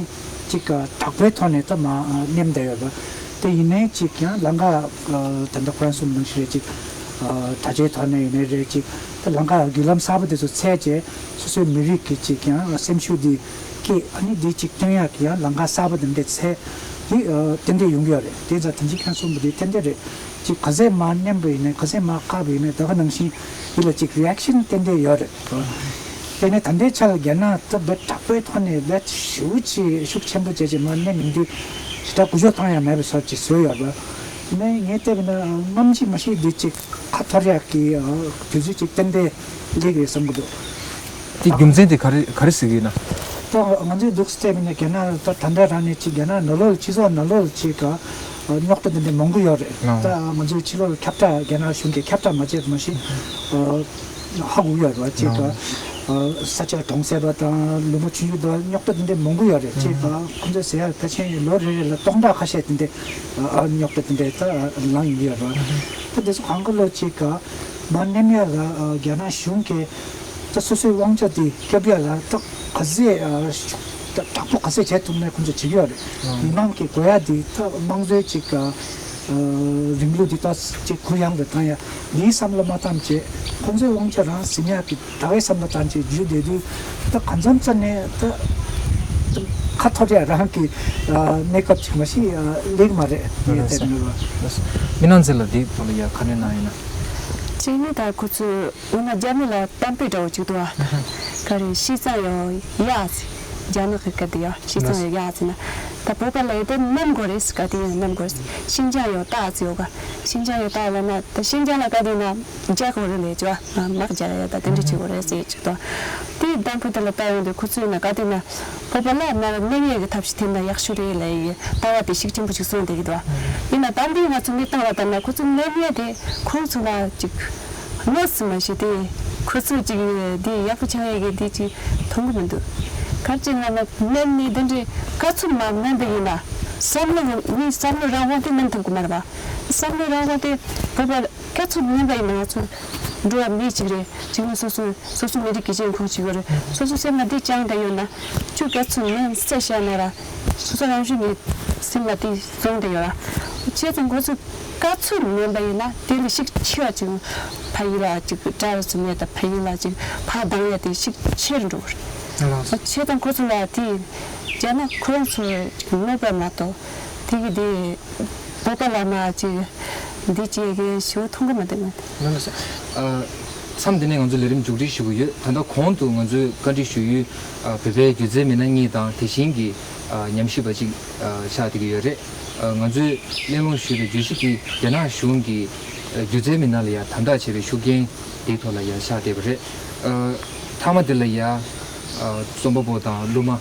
ཅིག་ཨ་དྲག་པོའི་ཐོག་ནས་ད་མར་ཨ་མནན་བསྡད་ཡོད་རེད། དེ་ཡིན་ནའི་ཅིག་ཡང་ལམ་ཁ་ཨ་ད་ལྟ་ཁོ་རང་གསུངས་པ་ནང་བཞིན་རེད། ཅིག་ཨ་དྲག་ཆས་ཐོག་ནས་ཡིན་ནའི་རེད། ཅིག་ད་ལམ་ཁ་བརྒྱུད་ལམ་གསར་པ་དེ་ཚོ་འཚོལ་བྱས་སོ་སོའི་མི་རིགས་ཀྱི་ཅིག་ཡང་སེམས་ཤུགས་འདི་སྐྱེད། ཨ་ནི་འདི་ཅིག་སྟོན་ཡག་གི་ཡང་ལམ་ཁ་གསར་པ་དེ་འདྲ་འཚོལ། འདི་ཨ་ཏན་ཏན་ཡོང་གི་ཡོད་རེད། དེ་ཙང་དེ་འདྲའི་ཁྱེད་རང་གསུངས་པ་འདི་ཏན་ཏན་རེད། ཅིག་ག་ཚད་མར་མནན་པ་ཡིན་ནའི་ག་ཚད་མར་བཀག་པ་ཡིན་ནའི་ད་ག་ནང་བཞིན་འདི་ལ་ཅིག་རི་ཨེག་ཤན་ཏན་ཏན་ཡོད་རེད། དེ་ནས་ད་ལྟའི་ཆ་ལ་རྒྱ་ནག་ད་དཔེ་དྲག་པོའི་ཐོག་ནས་དཔེ་ཞེ་པོ་ཅིག་ཤུགས་ཆེན་པོ་བྱས་ཅིག་མར་མནན་ཡོང་དུས་ཞེ་དྲག་འགུལ་སྐྱོད་བཏང་ཡ་མེད་པའི་བཟོ་ཅིག་བཟོས་ཡོད་རེད། དེ་ནས་ངས་བལྟས་པ་ན་སྔ་ཕྱི་མ་ཤེས་འདི་ཅིག་ཁ་འཐོར་ཡག་གི་དུས་ཚོད་ཅིག་ཏན་ཏན་སླེབས་ཀྱི་རེད་བསམ་གྱི་འདུག་དེ་རྒྱུ་མཚན་དེ་ག་རེ་ག་རེ་ཟེར་གྱི་ཡིན་ན། ད་ང་ཚོའི་འདུག་སེ་བལྟས་པ་ཡིན་ན་རྒྱ་ནག་ད་ད་ལྟ་རང་ནས་ཅིག་རྒྱ་ནག་ནང་ལོགས་སྤྱི་ཚོགས་ནང་ལོགས་ཅིག་ག་རྙོག་དྲ་འདི་འདྲ་མང་པོ་ཡོད་རེད། ད་ང་ཚོའི་ཕྱི་ལོགས་ཁྱབ་བསྒྲགས་རྒྱ་ནག་གཞུང་གིས་ཁྱབ་བསྒྲགས་མ་བྱས་པ་མ་གཞི་ཧ་གོ་གི་ཡོད་རེད་བ། ཅིག་ག་ས་ཆ་གྲོང་གསེབ་པ་དང་ལུང་པ་ཆུང་ཆུང་དུ་རྙོག་དྲ་འདི་འདྲ་མང་པོ་ཡོད་རེད། ཅིག་ག་ཁོང་ཚོས་ཟེར་ཡག་ཕལ་ཆེར་ལོ་རེ་རེ་ལ་སྟོང་ཕྲག་ཁ་ཤས་འདི་འདྲ་རྙོག་དྲ་འདི་འདྲ་ད་ལངས་ཡོང་གི་ཡོད་རེད། ད་འདི་ཚོ་གང་ག་ལོ་ཅིག་ག་མར་མནན་ཡག་ལ་རྒྱ་ནག་གཞུང་གིས་ད་སོ་སོའི་དབང་ཆ་དེ་སྐྱོབ་ཡག་ལ་ད་ག་ཚད་ད་དྲག་པོ་ག་ཚད་བྱེད་ཐུབ་ན་ཁོང་ཚོ་བྱེད་ཀྱི་ཡོད་རེད། མི་མང་གི་དགོས་ཡག་དེ་ད་དམངས་གཙོའི་ཅིག་རིང་ལུགས་དེ་ད་ཅིག་གུ་ཡངས་པའི་བཏང་ཡག་འདིའི་བསམ་བློ་མ་བཏང་བྱས་ཁོང་ཚོའི་དབང་ཆ་རང་ཟིན་ཡག་གི་ད་གའི་བསམ་བློ་བཏང་བྱས་རྒྱུ་དེ་དུས་ད་གང་འཚམ་ཙམ་ནས་ད་ཁ་འཐོར་ཡག་རང་གི་གནས་སྐབས་ཅིག་མ་གཞི་སླེབས་མ་རེད། ངས་བལྟས་ནས་བ། མི་ནང་འཛིན་ལ་འདིའི་ཐོག་ལ་ཡ་ག་རེ་གནང་ཡིན་ན། གཅིག་ནི་ད་ཁོ་ཚོས་འོ་ན་རྒྱ་མི་ལ་གཏམ་དཔེ་འདྲ་བོ་ཅིག་འདུག་ཨ། ག་རེ་ཤི་ཙང་ཡང་ཡག་ཟེར། རྒྱ་ནག་གི་སྐད་དུ་ཡ་ཤི་ཙང་ཡང་ཡག་ཟེར་ན། ད་བོད་པ་ལ་ཡ་དེ་ནམ་དགོས་རེད་ཟེར། ག་དེ་ཡང་ནམ་དགོས་རེད། ཤིན་ཅང་ཡང་ཏག་ཟེར་ཡོད་ག་ཤིན་ཅང་ཡང་ཏག་ལབ་ན་ད་ཤིན་ཅང་ལ་ག་དེ་ན་རྒྱག་དགོས་རེད་ལས་ཅོ། ཨ་མག་རྒྱག་ཡ་ད་དེ་འདྲ་བྱེད་དགོས་རེད་ཟེར་ཅིག་ཏོ། དེའི་གཏམ་དཔེ་དེ་ལ་ལྟ་ཡོང་དུས་ཁོ་ཚོས་ན་ག་དེ་ན་བོད་པ་ལ་ན་མནན་ཡས་ཀྱི་ཐབས་ཤིག་འཐེན་ན་ཡག་ཤོས་རེད་ལབ་ཡི་ལྟ་བ་དེ་ཤུགས་ཆེན་པོ་ཞིག་སོང་བསྡད་ཀྱི་འདུག་ཡིན་ན་ད་འདི་ང་ཚོ་མི་སྟངས་ལ་ལྟ་ན་ཁོ་ཚོ་མནན་ཡས་དེ་ཁོ་ཚོ་ལ་ཅིག་གནོད་སྲིད་མ་ཤེས་དེ་ཁོ་ཚོ་ཅིག་དེ་ཡག་པོ་ཆགས་ཡས་ཀྱི་དེ་ཅིག་མཐོང་གི་མི་འདུག་ག་རེ་བྱས་ན་ན་མནན་ནས་དེ་འདྲའི་ག་ཚོད་མ་མནན་པ་ཡིན་ན་བསམ་བློ་མི་བསམ་བློ་རང་དབང་དེ་མནན་ཐུབ་ཀྱི་མ་རེད་པ། བསམ་བློ་རང་དབང་དེ་བོད་པ་སྐྱ་ཚོ་མིན་པ་ཡིན་ན་ང་ཚོ་འགྲོ་བ་མི་གཅིག་རེད། གཅིག་ནི་སོ་སོ་སོ་སོ་མི་རིགས་ཀྱི་སྤྱི་ཁོག་ཅིག་ཡོད་རེད། སོ་སོ་སེམས་ལ་འདི་བཅངས་བསྡད་ཡོད་ན་ཁྱོད་སྐྱ་ཚོ་མིན་ཟེར་བཤད་ན་ར་སོ་སོ་རང་བཞིན་གྱི་སེམས་ལ་དེ་བཟུང་བསྡད་ཡོད་ར། བྱས་ཙང་ཁོ་ཚོ་སྐྱ་ཚོ་མིན་པ་ཡིན་ན་དེ་ལས་ཤུགས་ཆེ་བ་ཅིག་ཕ་ཡུལ་ལ་ཅིག་དགྲ་བོ་ཚོ་མེད་ད་ཕ་ཡུལ་ལ་ཅིག་ཕར་ལྡང་ཡ་དེ་ཤུགས་ཆེ་རུ་འགྲོ་གི་རེད། བྱས་ཙང་ཁོ་ཚོ་ལ་དེ་བྱས་ན་ཁོ་རང་ཚོ་ཅིག་གནོད་པ་མ་གཏོགས་དེ་གི་དེ། བོད་པ་ལ་མ་ཅིག་འདི་ཅིག་གི་ཞུ་མཐོང་གི་མ་འདུག་མ། ལགས་སོ། ཨ། མཚམས་འདི་ནས་ང་ཚོ་ལས་རིམ་མཇུག་སྒྲིལ་ཞུ་གི་ཡོད། ད་ལྟ་གོང་དུ་ང་ཚོས་བཀའ་འདྲི་ཞུ་ཡུལ་ཨ། བོད་པའི་སྒྱུ་རྩལ་མི་སྣ་གཉིས་དང་དེ་བཞིན་གྱི་ཨ། ཉམས་ཞིབ་པ་གཅིག་ཨ། ཆགས་བསྡད་ཀྱི་ཡོད་རེད། ཨ། ང་ཚོས་གླེང་སློང་ཞུས་པའི་བརྗོད་གཞི་དེ་རྒྱ་ནག་གཞུང་གིས་ཨ། སྒྱུ་རྩལ་མི་སྣ་ལ་ཡང་དམ་དྲག་བྱས་པའི་ཤུགས་རྐྱེན་དེའི་ཐོག་ལ་ཡང་ཆགས་བསྡད་པ་རེད། ཨ། མཐའ་མ་དེ་ལ་ཡང་ཨ། རྩོམ་པ་པོ་དང་གླུ་མ་ཨ།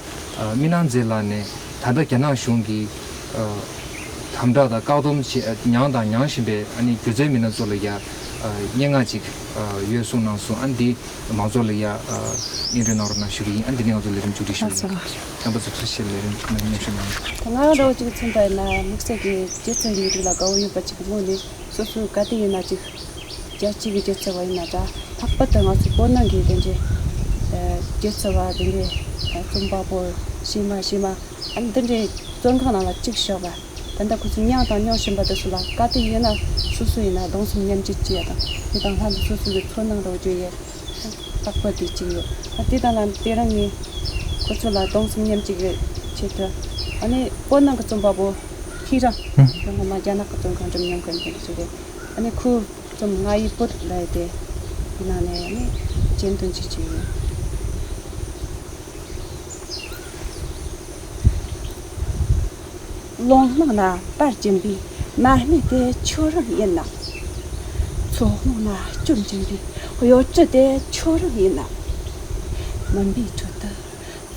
མི་སྣང་མཛེས་ལགས་ནས་ད་ལྟ་རྒྱ་ནག་གཞུང་གིས་ཨ། དམ་དྲག་དང་བཀག་སྡོམ་བྱེད་མྱངས་དང་མྱངས་བཞིན་པའི་ཨ་ནི་སྒྱུ་རྩལ་མི་སྣ་ཚོ་ལ་ཡ་སྙན་ངག་ཅིག་ཡོད་གསུངས་གནང་སོང་། ཨ་འདི་མང་ཚོགས་ལ་ཡ་སྙན་སྒྲོན་གནང་རོགས་གནང་ཞུ་གི་ཡིན། ཨ་འདི་ནས་ང་ཚོ་ལས་རིམ་མཇུག་སྒྲིལ་ཞུ་གི་ཡིན། རྣམ་པ་ཚོ་ཐུགས་རྗེ་ཆེ། ལས་རིམ་མཉམ་ཞུགས་གནང་། ད་ང་རང་འདྲ་བོ་ཅིག་མཚོན་པ་ཡིན་ན་དམིགས་བསལ་གྱི་སྒྱུ་རྩལ་ཡིག་རིགས་ལ་དགའ་བོ་ཡོད་པ་ཅིག་དངོས་ནས་སོ་སོའི་ག་དུས་ཡིན་ན་ཅིག་རྒྱལ་སྤྱི་གི་སྒྱུ་རྩལ་བ་ཡིན་ན་འདྲ། ལྷག་པར་དུ་ང་ཚོ་བོད་ནང་གི་དེ་འདྲའི་སྒྱུ་རྩལ་བ་དེ་འདྲའི་རྩོམ་པ་པོ་ཤེས་མ་ཤེས་མ་ཨ་ནི་འདི་འདྲའི་བཙོན་ཁང་ནང་ལ་གཅིག་བཞག་པ། ད་ལྟ་ཁོ་ཚོས་མྱངས་དང་མྱོང་བཞིན་པ་དེ་ཚོ་ལ་ག་དུས་ཡིན་ན་སོ་སོ་ཡིན་ན་གདུང་སེམས་མཉམ་སྐྱེད་བྱེད་ཡ་དང་། དེ་དང་ལྷན་དུ་སོ་སོ་གི་ཚོར་སྣང་རོ་བརྗོད་ཡས་ལྷག་པར་དེ་གཅིག་ཡོད། ཨ་དེ་དང་ལ་དེ་རིང་ངས་ཁོ་ཚོ་ལ་གདུང་སེམས་མཉམ་སྐྱེད་ཀྱི་ཆེད་དུ་ཨ་ནི་བོད་ནང་གི་རྩོམ་པ་པོ་ཁྱེད་རང་ཧུམ། རང་ངོ་མ་རྒྱ་ནག་གི་བཙོན་ཁང་འགྲིམ་མྱོང་མཁན་དེ་འདྲ་ཞིག་རེད། ཨ་ནི་ཁོའི་རྩོམ་ང་ཡི་བོད་ལབ་ཡས་དེ་ཡི་ནང་ནས་ཨ་ནི་སྤྱན་ལྡན་ཅིག་བྱས་ཡོད། ལུང་ནག་ན་པར་གྱིན་པའི་མ་སྨད་དེ་ཁྱོད་རང་ཡིན་ནམ། མཚོ་ལྷུང་ན་སྐྱོམ་གྱིན་པའི་གཡོ་སྒྱུ་དེ་ཁྱོད་རང་ཡིན་ནམ། མུན་པའི་ཁྲོད་དུ་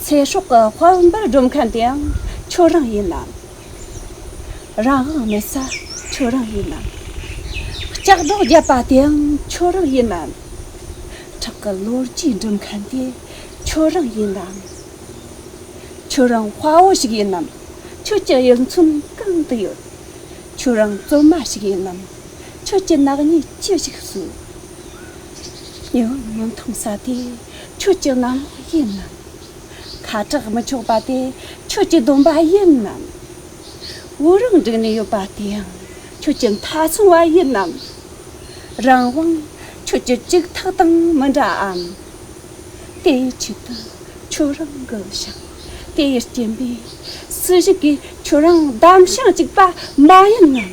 ཚེ་སྲོག་གི་དཔལ་འབར་སྒྲོན་མཁན་དེའང་ཁྱོད་རང་ཡིན་ནམ། རང་དབང་མེད་ས་ཁྱོད་རང་ཡིན་ནམ། ལྕགས་སྒྲོག་བརྒྱབ་པ་དེའང་ཁྱོད་རང་ཡིན་ནམ། ཁྲག་གི་ལོ་རྒྱུས་འགྲིམ་མཁན་དེ་ཁྱོད་རང་ཡིན་ནམ། ཁྱོད་རང་དཔའ་བོ་ཞིག་ཡིན་ནམ། ཁྱོད་ཀྱི་ཡིད་མཚོན་གང་དུ་ཡོད། ཁྱོད་རང་བཙོན་མ་ཞིག་ཡིན་ནམ། ཁྱོད་ཀྱི་ནག་ཉེས་ཅི་ཞིག་བཟོས། ཉི་འོད་མི་མཐོང་ས་དེ་ཁྱོད་ཀྱི་གནམ་འོག་ཡིན་ནམ། ཁ་གྲག་མི་ཆོག་པ་དེ་ཁྱོད་ཀྱི་སྡོམ་པ་ཡིན་ནམ། བོད་རང་འགྲིག་ནས་ཡོད་པ་དེའང་ཁྱོད་ཀྱི་མཐའ་སྲུང་བ་ཡིན་ནམ། རང་དབང་ཁྱོད་ཀྱི་ལྕུག་ཐག་དང་མི་འདྲའམ། དེའི་ཆེད་དུ་ཁྱོད་རང་འགུལ་ཞིང་། དེ་ཡི་རྐྱེན་པས་སྲིད་ཞིག་གིས་ཁྱོད་རང་བདམས་ཤིང་བཅུག་པ་མ་ཡིན་ནམ།